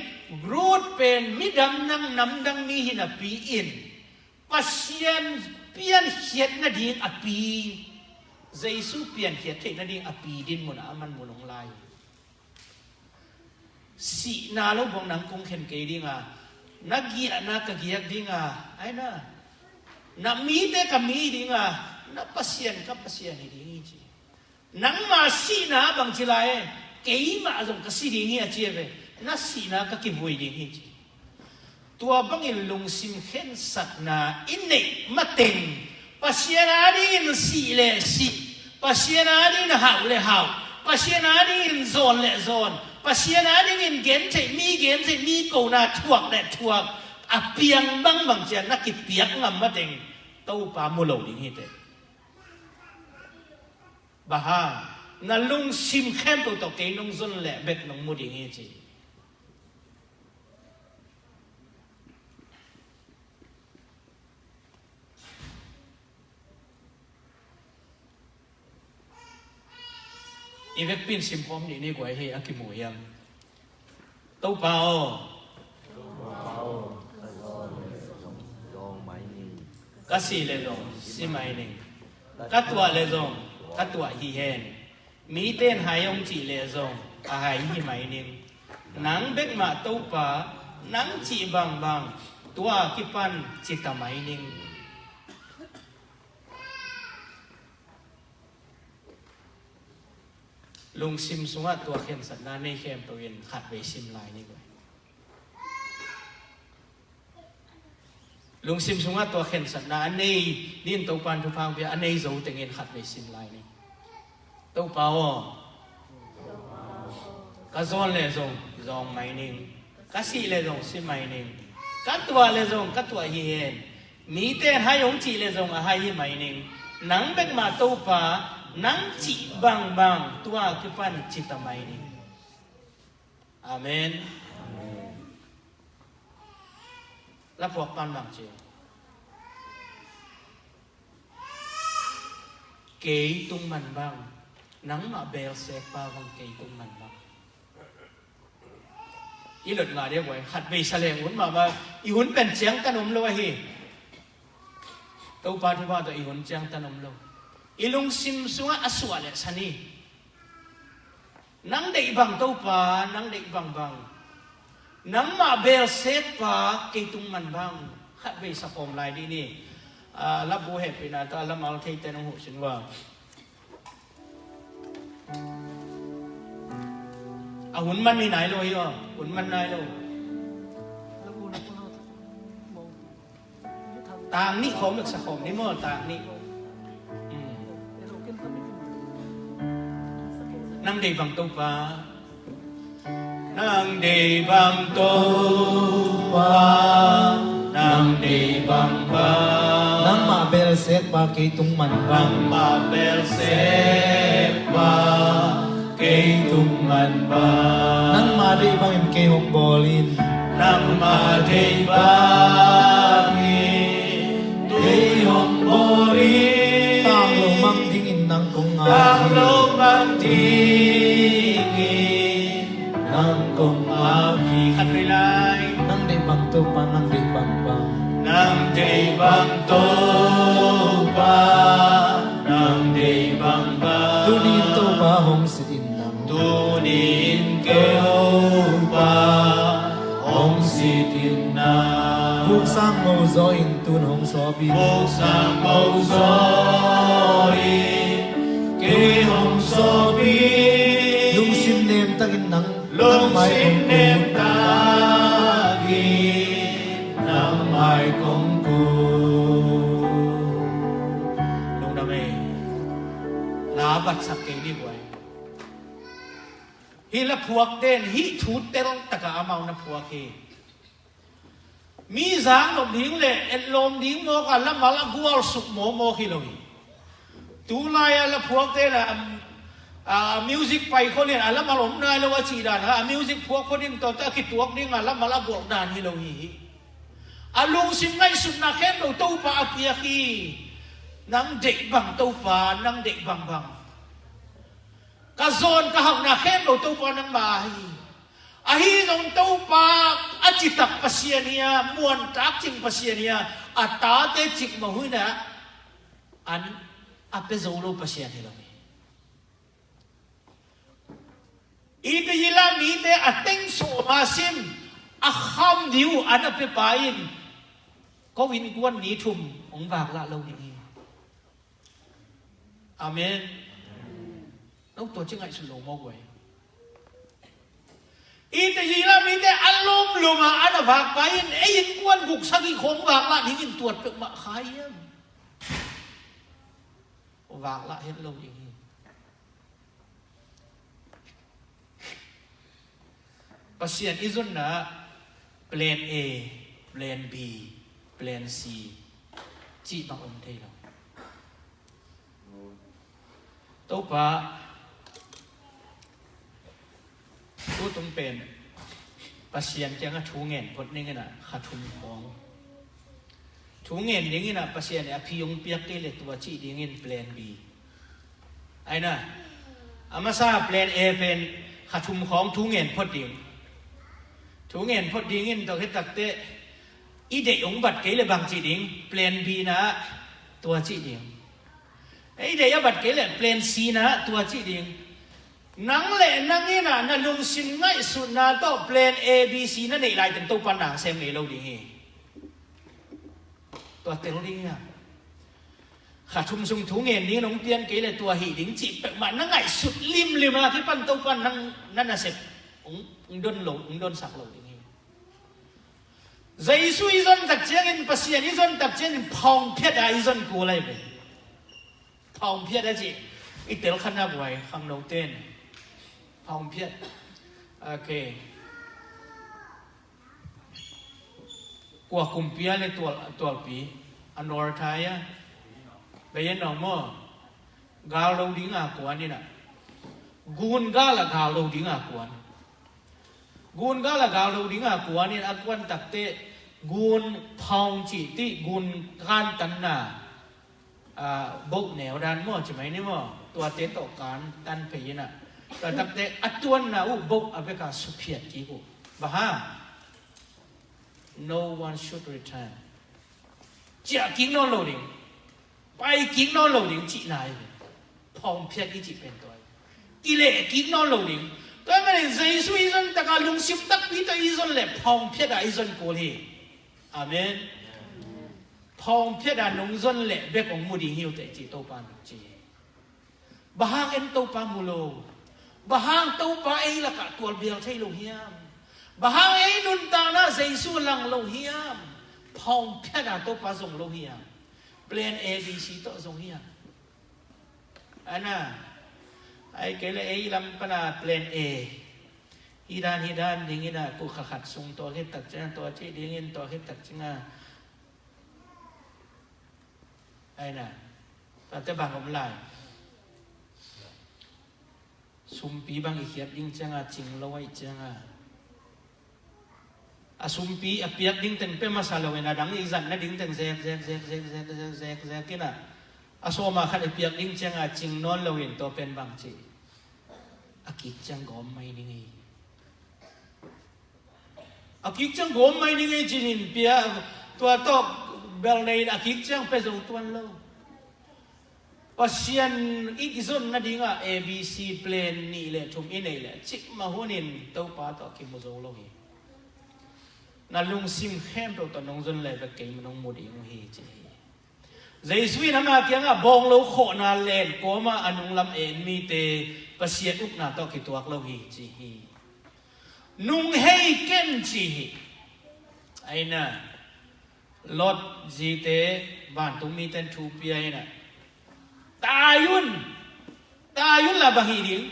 Ruth pen midang, nang namdang mi hi napi in Pasian piankhiat nading a pi, Jesu piankhiat theih nading a pi dinmun ah a man mun hong lai hi. Sihna lo buang nang kong khen kei ding a, na giahna ka giak ding a, ai na, na mite ka mi ding a, na Pasian ka Pasian hi ding hi, ci. Nangma sihna bang ci lai, keimah zong ka si ding hi, a ci a ve. Na sihna ka kivui ding hi, ci. Tua bangin lungsim khensatna i neih mateng, Pasian adingin sih le sih, Pasian adingin hauh le hauh, Pasian adingin zawn le zawn, Pasian adingin gentheih, mi gentheih, mi kona thuak le thuak a piang bangbang ciang na kipiak ngam mateng Topa mu lo ding hi teh. Bang hang? Na lungsim khempeuh tawh kei nong zon leh bek nong mu ding hi, ci. I vekpi in simkhawm ni, ni guai hi a kimu hiam? Topa aw, ka sih leh zong si mai ning. Ka tuah leh zong ka tuah hi hen. Mite in hai hong cih leh zong a hai hi mai ning. Nang bek mah Topa, nang cih bangbang tua kipan ci ta mai ning. Lungsim sungah tua khensatna nei khempeuh in khatvei sim lai ni guai. Lungsim sungah tua khensatna a nei dingin Topan thupha hong pia, a nei zo tengin khatvei sim lai ni. Topa aw, ka zawn leh zong zawng mai ning. Ka sih leh zong si mai ning. Ka tuah leh zong ka tuah hi hen. Mite in hai hong cih leh zong a hai hi mai ning. Nang bek mah Topa, nang cih bangbang tua kipan ci ta mai ning. Amen. Laphuak pan bang ci. Kei tung man bang, nangmah belsek pa bang kei tung man bang. I lot ngah dia guai, khatvei sa leng hun mahmah, i hun pen ciangtan om lo ahi. Topa thupha tawh i hun ciangtan om lo. I lungsim sungah a suah leh sa ni. Nang deih bang Topa, nang deih bangbang. Nangmah belsek pa kei tung man bang. Khatvei sa khawm lai dih ni. Ah, labu hehpihna tawh a lamal theite nong huh sin uh a. A hun man ni nai lo hi aw, hun man nai lo. Tang nih khawm lak sa khawm ni maw, tang nih. Hmm. Nang deih bang Topa. Nang deih bang Topa. Nang deih bang bang. Nangmah belsek pa kei tung man bang. Nangmah belsek pa kei tung man bang. Nangmah deih bangin kei hong bawl in. Nangmah deih bangin tui hong bawl in. Tanglo mang dingin nang kong ngak hi. Tanglo mang dingin nang kong ngak hi. Khat vei lai. Nang deih bang Topa, nang deih bang bang. Nang deih bang Topa, nang deih bang bang. Tuni in Topa hong sit in nang. Tuni in kei Topa hong sit in nang. Vuk sang mo zaw in tun hong sawp in. Vuk sang mo zaw in kei hong sawp in. Lungsim nem takin nang, lungsim nem takin nang mai kong kut. Lungdam ei. La batsak kei ni buai. Hih la phuakte in hih thu tel takah amau na phuak hi. Mi zang nop ding le etlawm ding mawk a, lamal a gual suk mawkmawk hi lo hi. Tulai a la phuakte in a, a music pai khol in a lamal om nai lo a cih dan a, a music phuak khol in tawh a kituak ding a lamal a gualh dan hi lo hi. A lungsim ngaihsutna khempeuh Topa a piak hi. Nang deih bang Topa, nang deih bangbang. Ka zawn ka hauhna khempeuh Topa nangmah hi. Ahi zong Topa a citak Pasian hi a, muantak cing Pasian hi a, a tate cikmah hun ah an a pia zo lo Pasian hi lo hi. Itihila mite a teng sawm a sim a kham ding uh an a pia pa in ko innkuan ni thum hong vaklah lo ding hi. Amen. No tua ci ngaihsun lo maw guai. Itihila mite a lomlom a an a vak pa in ei innkuan guk sagih khong vaklah dingin tuat peuhmah kha hiam? Vaklah het lo ding hi. Pasian i zonna plan A, plan B, plan C cih bang om thei lo. Topa, tutung pen Pasian kiangah thu ngen phot ning in ah kha thum khawng. Thu ngen ding in ah Pasian in a phi hong piak kei le tua cih dingin plan B. Aina, a masa plan A pen kha thum khawng thu ngen phot ding. Thu ngen phot ding in tawh khit takteh i deih hong bat kei le bang cih ding, plan B na tua cih ding. I deih a bat kei le plan C na tua cih ding. Nang le nang in ah na lungsim ngaihsutna tawh plan A, B, C na neih lai teng Topa nang sem ngei lo ding hi. Tua tel ding hi a. Kha thum sung thu ngen ding in hong pian kei le tua hi ding cih peuhmah na ngaihsut limlim a kipan Topa nang na nasep hong, hong don lo, hong donsak lo ding hi. Jesu i zon tak ciangin, Pasian i zon tak ciangin phawngphiat a i zon kul ahi ve. Phawngphiat a cih i tel khan a buai khangno ten. Phawngphiat. Okay. Kua kumpi a le tual, tualpi a nawr thai a. Bei a nong maw. Gal lo ding a kuan in ah. Gun gal a gal lo ding a kuan. Gun gal a gal lo ding a kuan in a kuan takteh gun phawng cih tih gun kantanna, ah, boh neu dan maw ci mai ni maw, tuate tawh kantan phei in ah. Tua takteh a tuanna uh boh a bek a suphiat kik uh. Bang hang? No one should return. Ciah kik nawn lo ding. Pai kik nawn lo ding cihna hi. Phawngphiat i cih pen tua hi. Kileh kik nawn lo ding. Tua hi manin Jesu i zon taka lungsim takpi tawh i zon leh phawngphiat a i zon kul hi. Amen. Phawngphiat a nong zon leh bek hong mu ding hi uh teh cih Topa nong ci hi. Bang hang en Topa mu lo? Bang hang Topa ei lakah tualbial thei lo hiam? Bang hang ei nuntakna Jesu lang lo hiam? Phawngphiat a Topa zong lo hiam? Plan A, B, C tawh zong hiam? Ana, ai kei le ei lam pana plan A. Hi dan, hi dan ding in a, ku kha khat sung tua khit tak ciang, tua cih ding in tua khit tak ciang a. Aina, tate bang om lai. Sumpi bang i khiat ding ciang a, cing lo aih ciang a. A sumpi a piak ding teng pia masa loin a dang i zat nading teng zek zek zek zek zek zek zek zek in a, a sawma khat i piak ding cianga cing nawn loin tua pen bang ci, a kik ciang gawm mai ning ei. A kik ciang gawm mai ning ei cinin pia, tua tawh bel nei in a kik ciang pia zo tuan lo. Pasian i kizon nadingah A B C plan nih le thum i neih le cikmah hunin Topa tawh kimu zo lo hi. Na lungsim khempeuh tawh nong zon le bek keimah nong mu ding uh hi ci hi. Jesu in ama kiangah bawng lo khawhna len kawma a nunglam en mite Pasian ukna tawh kituak lo hi ci hi. Nung hei ken ci hi. Aina Lot zite vantung miten thu pia ina, tai un, tai un la bang hi ding,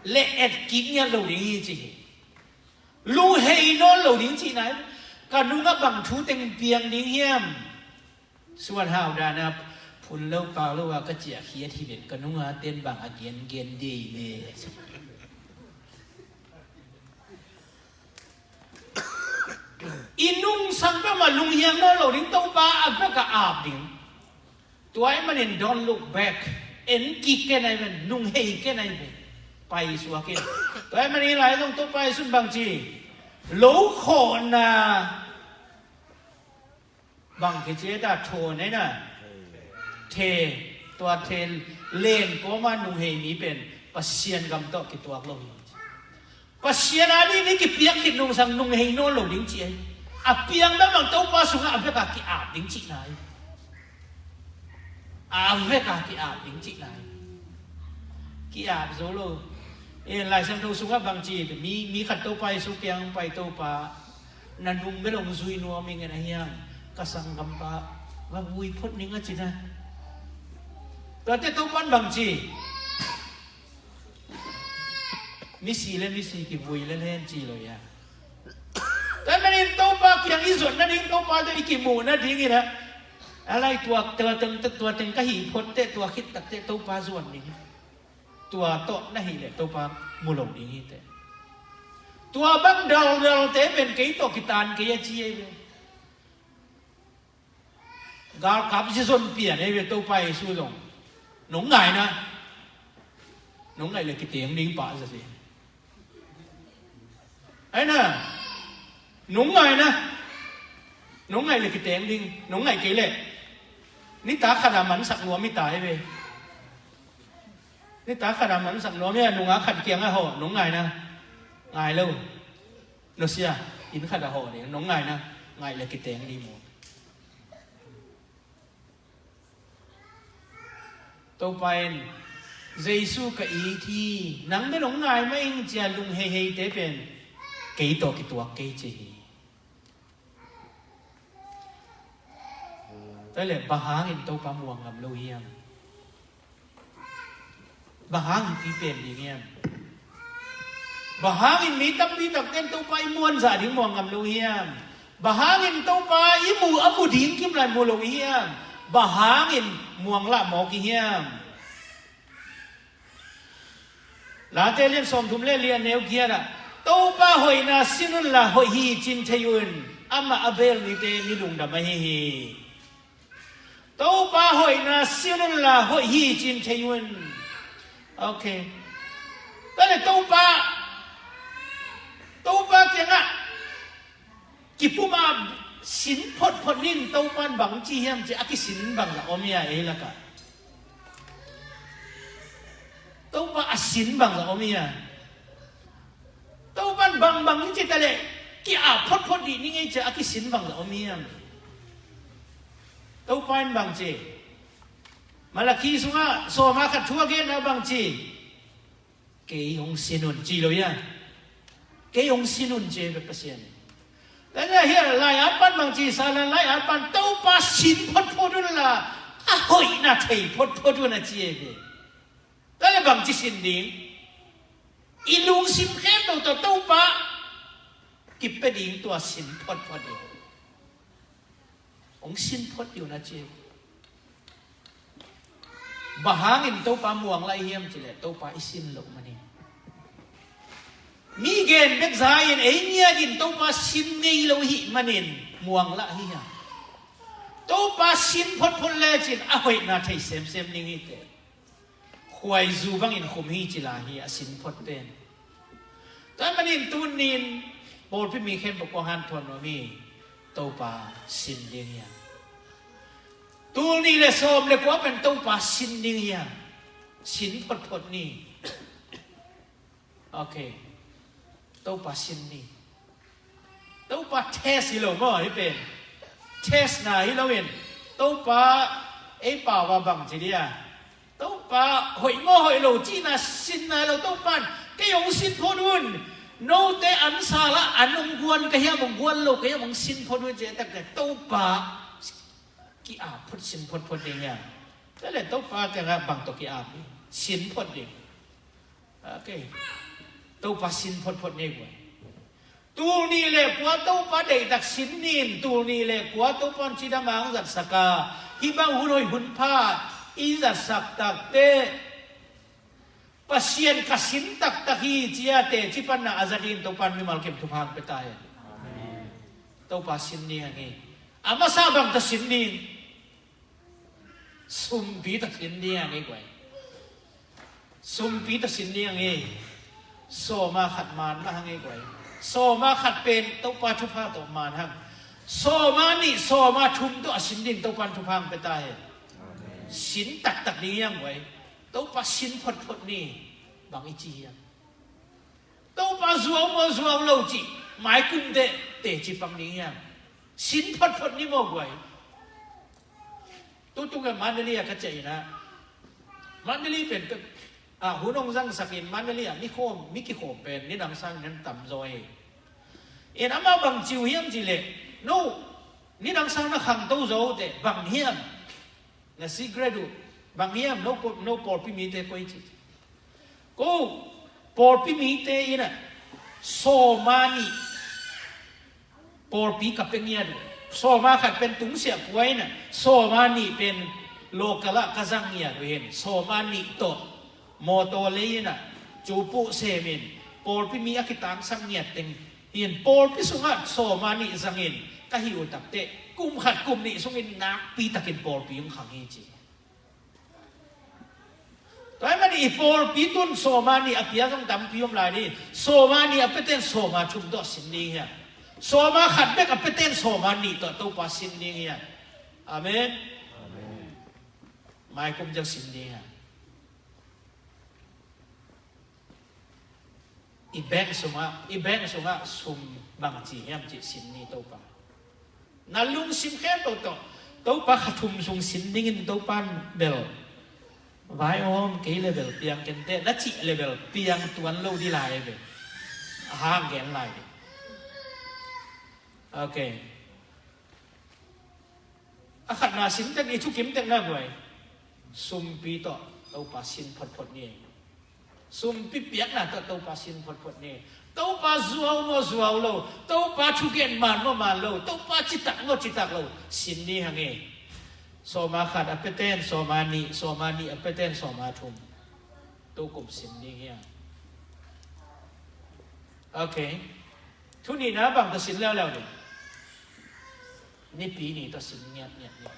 le et kik ngiat lo ding hi ci hi. Lunghei nawn lo ding cihna hi. Ka nungah bang thu teng piang ding hiam? Suan hau dana phun lo pau lo a ka ciah khiat hi ven, ka nunga ten bang a gen gen dei le. I nungsang peuhmah lunghiang nawn lo ding, Topa a vek a ap ding. Tua ahih manin don't look back. En kik ken ahi ven, nunghei ken ahi ven. Paisuak in. Tua ahih manin lai zong Topa Jesu'n bang ci, lo khawhna bang kici ta thawn aina, the, tua the len kawma nunghei mi pen Pasian gam tawh kituak lo hi. Pasian a ding i kipiak khit nungsang nunghei nawn lo ding ci ahi. A piang bang Topa sungah a vek a ki-ap ding cihna hi. A vek a ki-ap ding cihna hi. Ki-ap zo lo. E, Lai Siangtho sungah bang ci, mi, mi khat Topa Jesu kiang pai, Topa, na nung bel hong zui nuam ing e, na hiam, ka sanggampa va vui phot ning a ci na. Tuate Topa'n bang ci, misi le misi kivui le len ci lo ia. Tua manin Topa kiang i zot nading, Topa tawh i kimuh nading ina, a lai tua, tua teng, tua teng ka hih phot teh, tua khit tak teh Topa zuan ding. Tua tawh na hih leh Topa mu lo ding hi teh. Tua bang daldalte pen kei tawh kitan kei a ci ei ve. Galkap zizon pian ei ve Topa Jesu zong. Nong ngai na. Nong ngai leh kiteng ding pah za si. Aina. Nong ngai na. Nong ngai leh kiteng ding. Nong ngai kei leh. Nitak khat a mansak nuam hi ta ei ve. Nitak khat a mansak nuam hi a, nungak khat kiangah hawh, nong ngai na. Ngai lo. Nusia, inn khat a hawh ding, nong ngai na. Ngai leh kiteng ding maw. Topa in, Jesu ka it hi, nang bel hong ngai mah ing ci a lungheiheite pen kei tawh kituak kei ci hi. Tua leh bang hangin Topa muang ngam lo hiam? Bang hangin pi pen ding hiam? Bang hangin mi tampi takte'n Topa i muanzah ding muang ngam lo hiam? Bang hangin Topa i mu a mu ding kim lai mu lo hiam? Bang hangin muang lah mawk i hiam? Late lian sawmthum le li a neu giat ah, Topa hoihna sin unla hoih hi cin thei un. Amah a beel mite mi lungdam ahi hi. Topa hoihna sin unla hoih hi cin thei un. Ok. Tua leh Topa, Topa kiangah kipum a sin photphot ning, Topa'n bang ci hiam ci a kisin bang za om hia ei lakah? Topa a sin bang za om hia? Topa'n bang bang ci ta leh ki-ap photphot dih ning ei ci a kisin bang za om hiam? Topa in bang ci? Malakhi sungah sawma khat thu a genna bang ci? Kei hong sin un ci lo hia? Kei hong sin un ci ei ve Pasian. Tua leh hia lai-at pan bang ci, Satan lai-at pan, Topa sin photphot unla a hoihna thei photphot un a ci ei ve. Tua leh bang ci sin ding? I lungsim khempeuh tawh Topa kipia ding, tua sin photphot ding. Hong sin phot dih un a ci. Bang hangin Topa muang lai hiam ci leh Topa i sin loh manin. Mi gen bek za-in ei ngiatin Topa sin ngei lo ihih manin muang lah hi hiam? Topa sin photphot lecin a hoihna thei semsem ding hi teh. Khuaizu bangin khum hi ci lai hi a sin phot pen. Tua manin tuni-in pawlpi mi khempeuh kong hanthawn nuam hi. Topa sin ding hiam? Tul nih le sawm le kua pen Topa sin ding hiam? Sin photphot ni. Ok. Topa sin ni. Topa test hi lo maw, hih pen? Test na hi loin Topa ei pau a bang ci dia? Topa hoih maw hoih lo cihna sinna hi lo. Topa in kei hong sin phot un. Note an sal ah an hong guan ka hiam, hong guan lo ka hiam, hong sin phot un ci a taktak Topa ki-ap phot, sin photphot ding hiam? Tua leh Topa kiangah bang tawh ki-ap ding? Sin phot ding. Ok. Topa sin photphot ni guai. Tul nih le kua Topa deihtak sin ni in, tul nih le kua Topa in cidam a hong zatsak a, hih bang hun hoih hun pha i zatsak takte Pasian ka sin taktak hi ci a teci panna a zat in Topa in mimal kim thupha hong pia ta hen. Topa sin ding hang hi. A masa bang tawh sin ding? Sumpi tawh sin ding hang hi guai. Sumpi tawh sin ding hang hi. Sawma khat man mah hang hi guai. Sawma khat pen Topa thupha tawh man hang. Sawma nih, sawma thum tawh a sin ding Topa in thupha hong pia ta hen. Sin taktak ding hi hang guai. Topa sin photphot ni. Bang i ci hiam? Topa zuau maw zuau lo cih maikum teh teci pak ding hiam? Sin photphot ni maw guai. Tutung e Mandalay ah ka ciah in ah, Mandalay pen ka, ah, hun hong zangsak in Mandalay ah mi khawm, mi kikhawm pen nidang sang nan tam zaw hi. In amah bang ci uh hiam cih leh, no, nidang sang na khangto zaw uh teh bang hiam? Na secret uh bang hiam? No, no pawlpi mite koi ci. Ko pawlpi mite in ah sawma nih pawlpi ka pia ngiat uh. Sawma khat pen tungsiah pua in ah sawma nih pen local ah ka zang ngiat uh hin. Sawma nih tawh mawtaw lei in ah cupuh sem in pawlpi mi a kitangsak ngiat teng hin pawlpi sungah sawma nih zangin ka hih uh takteh kum khat kum nih sungin nakpi takin pawlpi hong khang hi ci. Tua ahih manin i pawlpi tun sawma nih a pia zong tampi om lai ni. Sawma nih a pia ten sawma thum tawh sin ding hiam? Sawma khat bek a pia ten sawma nih tawh Topa sin ding hiam? Amen. Maikum ciang sin ding hiam? I bank sungah, i bank sungah sum bangci hiam cih sin ni Topa. Na lungsim khempeuh tawh Topa kha thum sung sin dingin Topa in bel vai om kei le bel piang kenteh na cih le bel piang tuan lo ding lai ve. A hang gen lai ding. Ok. A khatna sin tek ni, thukim tek na guai. Sumpi tawh Topa sin photphot ni. Sumpi piakna tawh Topa sin photphot ni. Topa zuau maw zuau lo, Topa thugen man maw man lo, Topa citak maw citak lo, sin ni hang e. Sawma khat a pia ten sawma nih, sawma nih a pia ten sawma thum. Tukum sin ding hiam? Ok. Thu nihna bang tawh sin leuleu ding? Nipi ni tawh sin ngiatngiat ni.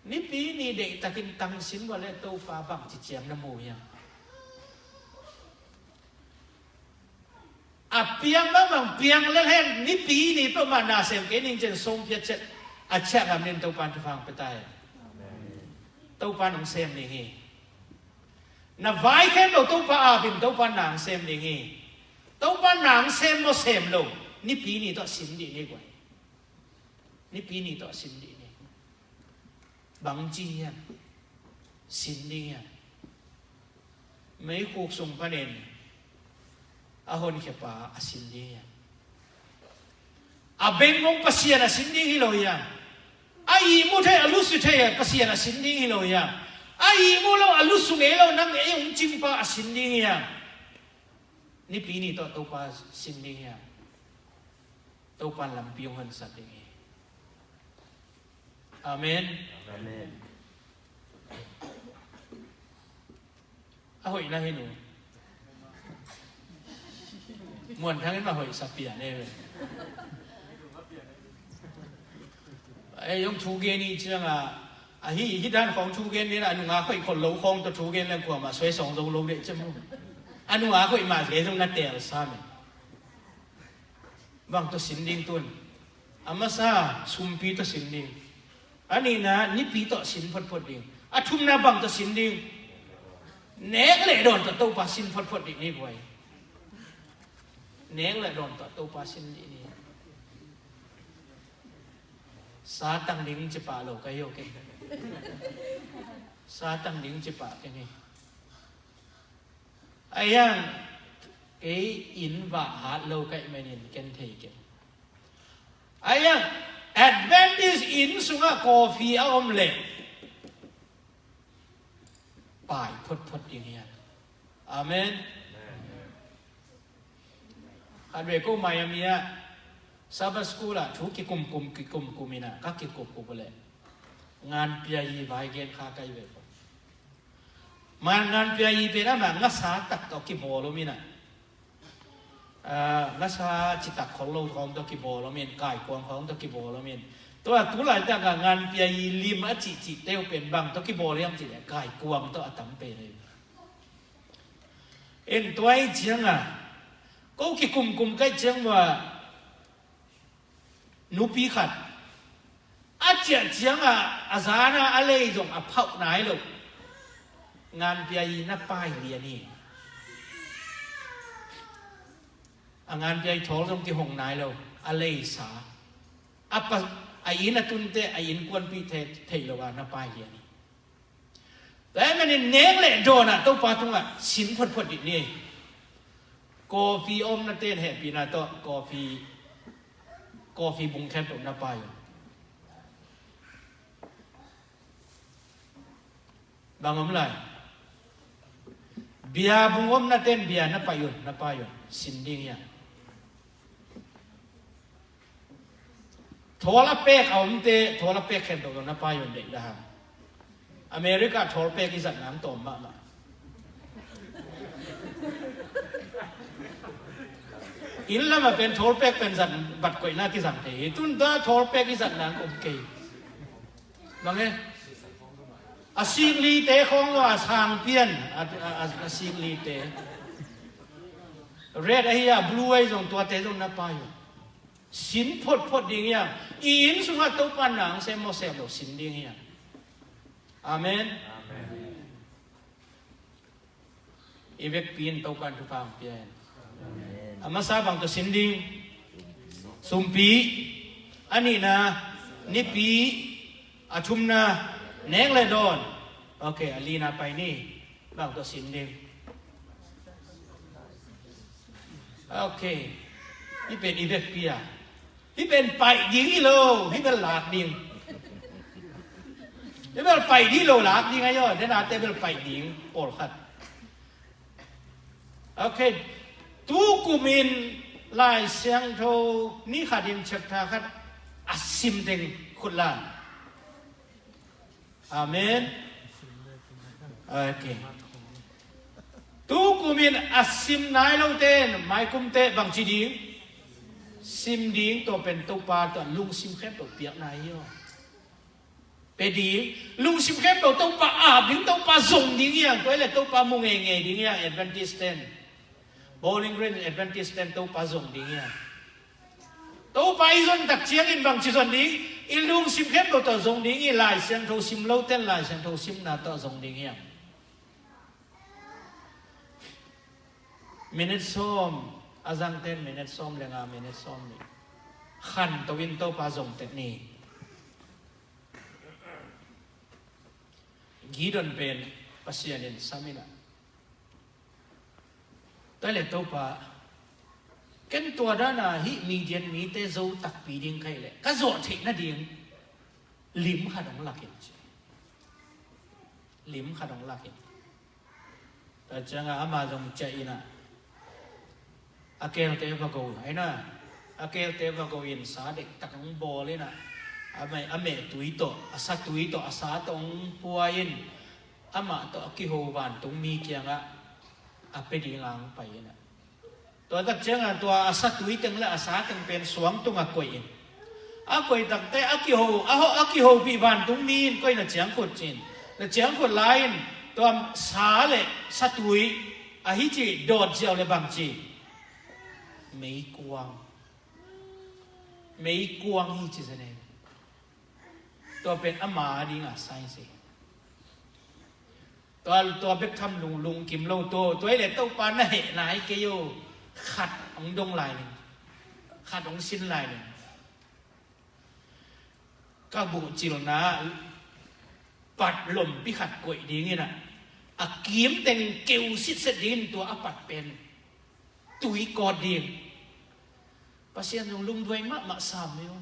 Nipi ni deihtakin tang sin vua le Topa bangci ciang na mu hiam? A piang mahmah piang lel hen, nipi ni peuhmah na sem kei ning cin song phiat ciat a ciah ngam nin Topa in thupha hong pia ta hen. Topa in hong sem ding hi. Na vai khempeuh Topa apin Topa in na hong sem ding hi. Topa in na hong sem maw sem lo, nipi ni tawh sin dih ni guai. Nipi ni tawh sin dih ni. Bangci hiam? Sin ding hiam? Meikhuk sung panin a honkhiapa a sin ding hiam? A bengmong Pasian a sin ding hi lo hiam? A ihmu thei, a lusu thei Pasian a sin ding hi lo hiam? A ihmu lo, a lusu ngei lo nang ei hong cingpa a sin ding hiam? Nipi ni tawh Topa sin ding hiam? Topa in lampi hong honsak ding hi. Amen. Amen. A hoihna hi nu. Muan Thang in mah hoih sa pian e ve. Ei, hong thu gen i ciang a, a hi, hi dan khawng thu gen den a, a nunga hoih khol lo khawng tawh thu gen leng kuamah suai sawng zo lo deh ciang mu. A nunga hoih mah gen zong na tel sa me. Bang tawh sin ding tun. A masa sumpi tawh sin ding. A nihna nipi tawh sin photphot ding. A thumna bang tawh sin ding. Nek le dawn tawh Topa sin photphot ding ni guai. Nek le dawn tawh Topa sin ding ni. Sa tang ding ci pah lo ka hi o ken. Sa tang ding ci pah ken hi. Ahi hang kei inn vah hat lo ka hih manin ken thei kei. Ahi hang Adventist inn sungah coffee a om leh pai photphot ding hi hang. Amen. Khat ve ko Miami ah Sabbath School ah thu kikumkum kikumkum in ah ka kikupkup uh leh nganpia i vai gen kha ka hi ve ko. Man nganpia i pen amah ngasa tak tawh kibawl om in ah, ah, ngasa citak khol lo khawng tawh kibawl om in, kaikuang khawng tawh kibawl om in. Tua tu laitak ah nganpia i lim a cihcihte uh pen bang tawh kibawl hiam cih leh kaikuang tawh a tam pen hi. En tua i ciang a ko kikumkum ka hih ciang uh a nupi khat a ciah ciang a, a zan a a lei zong a phauh nai lo. Nganpia i na pai lian hi. A nganpia i thawl zong kihong nai lo. A lei sa a pa, a inn a tunte a innkuanpih thei, thei lo a na pai lian hi. Tua ahih manin nek le dawn ah Topa tungah sin photphot dih ni. Coffee omna ten hehpihna tawh coffee, coffee bung khempeuh na pai uh. Bang om lai? Bia bung omna ten bia na pai uh, na pai uh. Sin ding hi a. Thawl a pek a omte, thawl a pek khempeuh na pai un deih dah hang. America thawl pek i zat nang tawm mahmah. Inn lamah pen thawl pek pen zat bat koihna kizang thei hi. Tun ta thawl pek i zat nang om kei. Bang e? A siklite khawng lo a sangpian a, a, a, a siklite. Red ahi a blue ahi zong tuate zong na pai uh. Sin photphot ding hiam? I inn sungah Topa nang sem maw sem lo sin ding hiam? Amen. Amen. I vekpi in Topa in thupha hong pia hen. Amen. A masa bang tawh sin ding? Sumpi. A nihna nipi. A thumna nek le dawn. Ok, a lina pai ni. Bang tawh sin ding? Ok. Hih pen i vekpi a. Hih pen paih ding hi lo, hih bel lak ding. Hih bel paih ding lo lak ding ahi aw, den ate bel paih ding pawlkhat. Ok. Tu kumin Lai Siangtho ni khatin chapter khat a sim teng khut la. Amen. Ok. Tu kumin a sim nai lote in maikumte bangci ding? Sim ding. Tua pen Topa tawh lungsim khempeuh piakna hi aw. Pe ding. Lungsim khempeuh Topa ap ding, Topa zong ding hiam? Tua hi leh Topa mu ngeingei ding hiam? Adventist ten, Bowling Green Adventist ten Topa zong ding hiam? Topa i zon tak ciangin bangci zon ding? I lungsim khempeuh tawh zong ding hi. Lai Siangtho sim lote in Lai Siangtho simna tawh zong ding hiam? Minute sawm a zangte in minute sawm le nga, minute sawm nih khanto in Topa zong tek ni. Gideon pen Pasian in sam in ah, tua hi leh Topa, ken tua dan a hih Midian mite zo takpi ding ka hih leh ka zawh theih nading lim khat hong lak in ci. Lim khat hong lak in. Tua ciangah ama zong ciah in ah, a keelte va go in ah, a keelte va go in sa deihtak hong bawl in ah, a meh, a meh tui tawh, a sa tui tawh, a sa tawh hong pua in, amah tawh a kiho vantungmi kiangah a pia ding a hong pai in ah. Tua tak ciangah tua a satui teng le a sa teng pen suang tungah koih in, a koih takte a kiho, a ho, a kihopih vantungmi in, "Koi na ciangkhut," ci-in, "Na ciangkhut lai in tua sa le satui ahi," ci dawt ziau le bang ci? Meikuang. Meikuang hi ci zen e. Tua pen ama dingah sa hi ci. Tua, tua bek tham lung, lungkim lo, tua, tua hi le Topa na heh nai kei o. Khat hong dong lai ning. Khat hong sin lai ning. Ka buhcilna pat lompi khat koih dingin ah, a kim teng keu sitset dingin tua a pat pen tui kawt ding. Pasian zong lungduai mahmah sam hi o.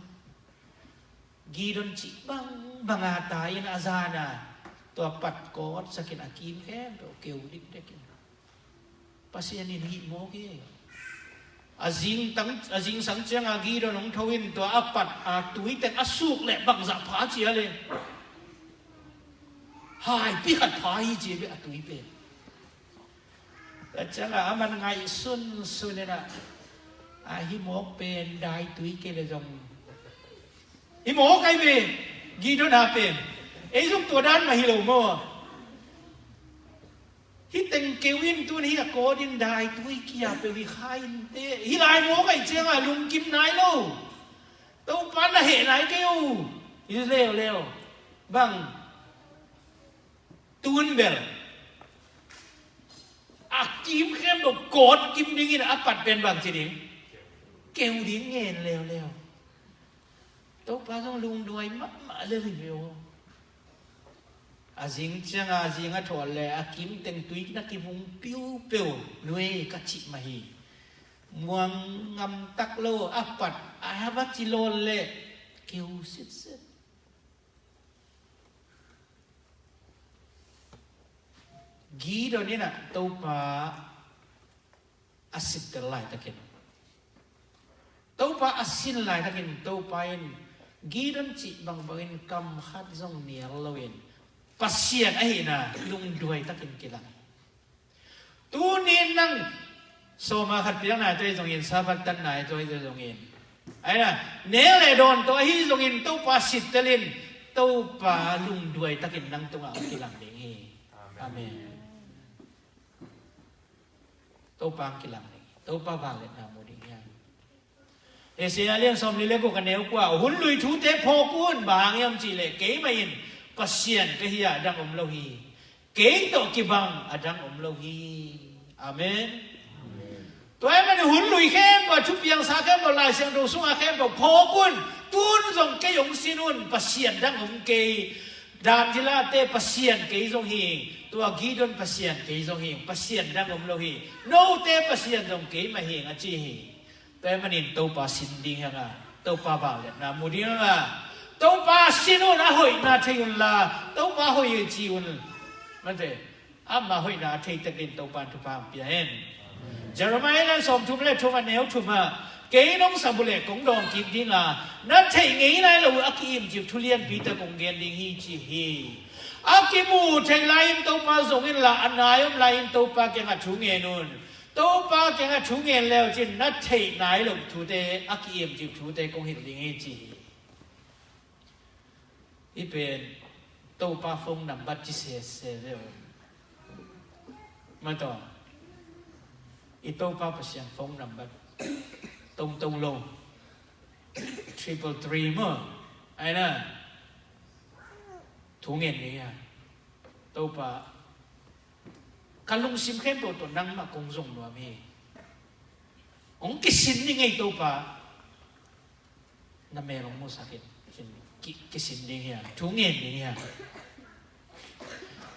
Gideon cih bangbang a tai in a zan a, tua pat kawtsakin a kim khempeuh keu dikdekin Pasian in hih mawk hi. A zingtang, a zingsang cianga Gideon hong tho in tua a pat a tui teng a suk leh bangzah pha cia le? Haipi khat pha hi ci ve a tui pen. Tua ciangah a man ngaihsun sun in ah, a hih mawk pen daitui kei le zong hih mawk ai ve. Gideon a pen ei zong tua dan mah hi lo maw? Hih teng keu in tun hih a kawt in daitui kia peuh hi kha in te, hih lai mawk ai ciangah lungkim nai lo. Topa na heh nai kei o. Hi leuleu. Bang tun bel a kim khempeuh kawt kim dingin a pat pen bang ci ding? Keu ding ngen leuleu. Topa zong lungduai mahmah lel hi ve aw. A zing cianga a zing a thawl le a kim teng tui na kivung piupeu nuei ka cih mah hi. Muang ngam tak lo a pat a hava ci lawl le keu sitset. Gideon in ah Topa a sittel laitakin, Topa a sin laitakin Topa in Gideon cih bangbangin kam khat zong nial loin Pasian ahihna lungduai takin kilang. Tuni nang sawma khat piakna tua hi zongin, Sabbath tanna tua hi zongin, aina, nek le dawn tawh ahi zongin Topa sittelin Topa lungduai takin nang tungah hong kilang ding hi. Amen. Topa hong kilang ding hi. Topa vangliatna mu ding hi. Isaiah lian sawmli le guk a neu kua, hun lui thute phawk un, bang hang hiam cih leh keimah in Pasian ka hi a, a dang om lo hi. Kei tawh kibang a dang om lo hi. Amen. Tua ahih manin hun lui khempeuh, thupiangsa khempeuh, Lai Siangtho sunga khempeuh phawk un. Tun zong kei hong sin un, Pasian dang om kei. Dan zilate Pasian kei zong hi. Tua Gideon Pasian kei zong hi. Pasian dang om lo hi. Note Pasian zong keimah hi, a ci hi. Tua ahih manin Topa sin ding hi hang a, Topa vangliatna mu ding hi hang a, Topa sin un, a hoihna thei un la, Topa hoih hi ci un. Mate, ama hoihna a thei takin Topa in thupha hong pia hen. Jeremiah lian sawmthum le thum a neu thum ah, kei nong sap uh leh kong dawng kik ding a, na theih ngei nai lo uh a ki-imcip thu lianpi tak kong gen ding hi ci hi. A kimu thei lai-in Topa zong in la, a nai om lai-in Topa kiangah thu ngen un. Topa kiangah thu ngen leu cin na theih nai loh thute, a ki-imcip thute kong hilh ding hi ci hi. Hih pen Topa phone number ci sese ve aw. Mataw, i Topa Pasian phone number tongtong lo, triple three maw. Aina, thu ngen ni a, Topa, ka lungsim khempeuh tawh nangmah kong zong nuam hi. Hong kisin ni ngei Topa. Na mel hong musak in. Ki, kisin ding hi a, thu ngen ding hi a.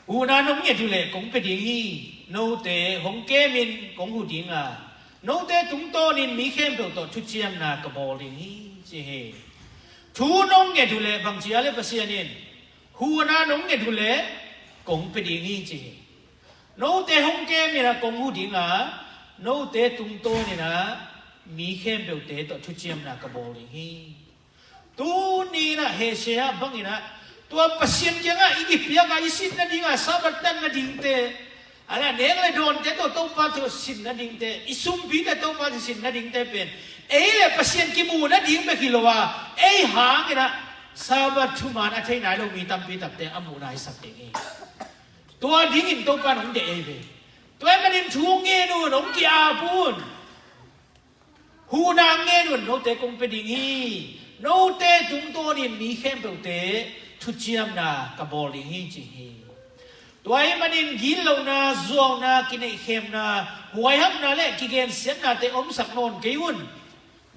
Huhna nong nget uh leh kong pia ding hi. Note hong kem in kong huh ding a, note tungtawnin mi khempeuh tawh thuciamna ka bawl ding hi ci hi. Thu nong nget uh leh bangci a le Pasian in, huhna nong nget uh leh kong pia ding hi ci hi. Note hong kem in a kong huh ding a, note tungtawn in a mi khempeuhte tawh thuciamna ka bawl ding hi. Tuni in a Isaiah bangin a, tua Pasian kiangah i kipiak a, i sin nading a, Sabbath tan nadingte, A leh nek le dawnte tawh Topa thu sin nadingte, i sumpite Topa thu sin nadingte pen ei le Pasian kimu nading bek hi lo a, ei hangin ah Sabbath thuman a thei nai lo mi tampi takte a muhna hi sak ding hi. Tua dingin Topa in hong deih ei ve. Tua ahih manin thu hong ngen un, hong ki-ap un. Huhna ngen un, note kong pia ding hi. Note tungtawnin mi khempeuhte thuciamna ka bawl ding hi, ci hi. Tua ahih manin gitlohna, zuauna, kineihkhemna, huaihamna le kigensiatnate omsak nawn kei un.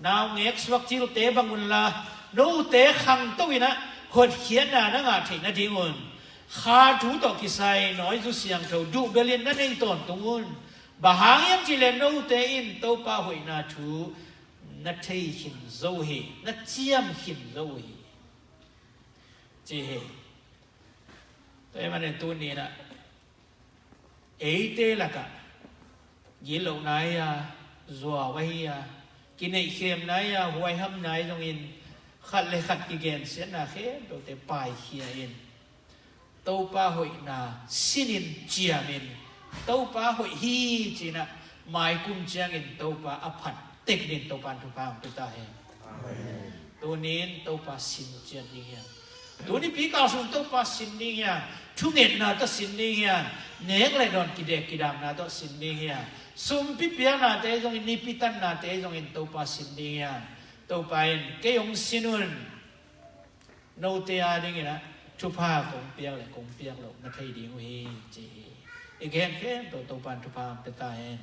Naungek suak cilte bang unla, note khangto in ah hotkhiatna na ngah theih nadingun kha thu tawh kisai nawizu siangtho duhbelin na nei tawntung un. Bang hang hiam cih leh note in Topa hoihna thu na thei khin zo hi, na ciam khin zo hi, ci hi. Tua ahih manin tuni-in ah eite lakah gitlohna hi a, zuau ahi a, kineihkhemna hi a, huaihamna hi zongin khat le khat kigensiatna khempeuhte paikhia in Topa hoihna sinin ciamin, Topa hoih hi ci-in ah maikum ciangin Topa a phat tek dingin Topa in thupha hong pia ta hen. Amen. Tuni-in Topa sin ciat ding hiam? Tuni pi kal sung Topa sin ding hiam? Thungetna tawh sin ding hiam? Nek le dawn kidek kidamna tawh sin ding hiam? Sumpi piaknate zongin, nipi tannate zongin Topa sin ding hiam? Topa in kei hong sin un. Note a dingin ah thupha kong piak le kong piak loh na thei ding uh hi, ci hi. I gen khempeuh Topa in thupha hong pia ta hen.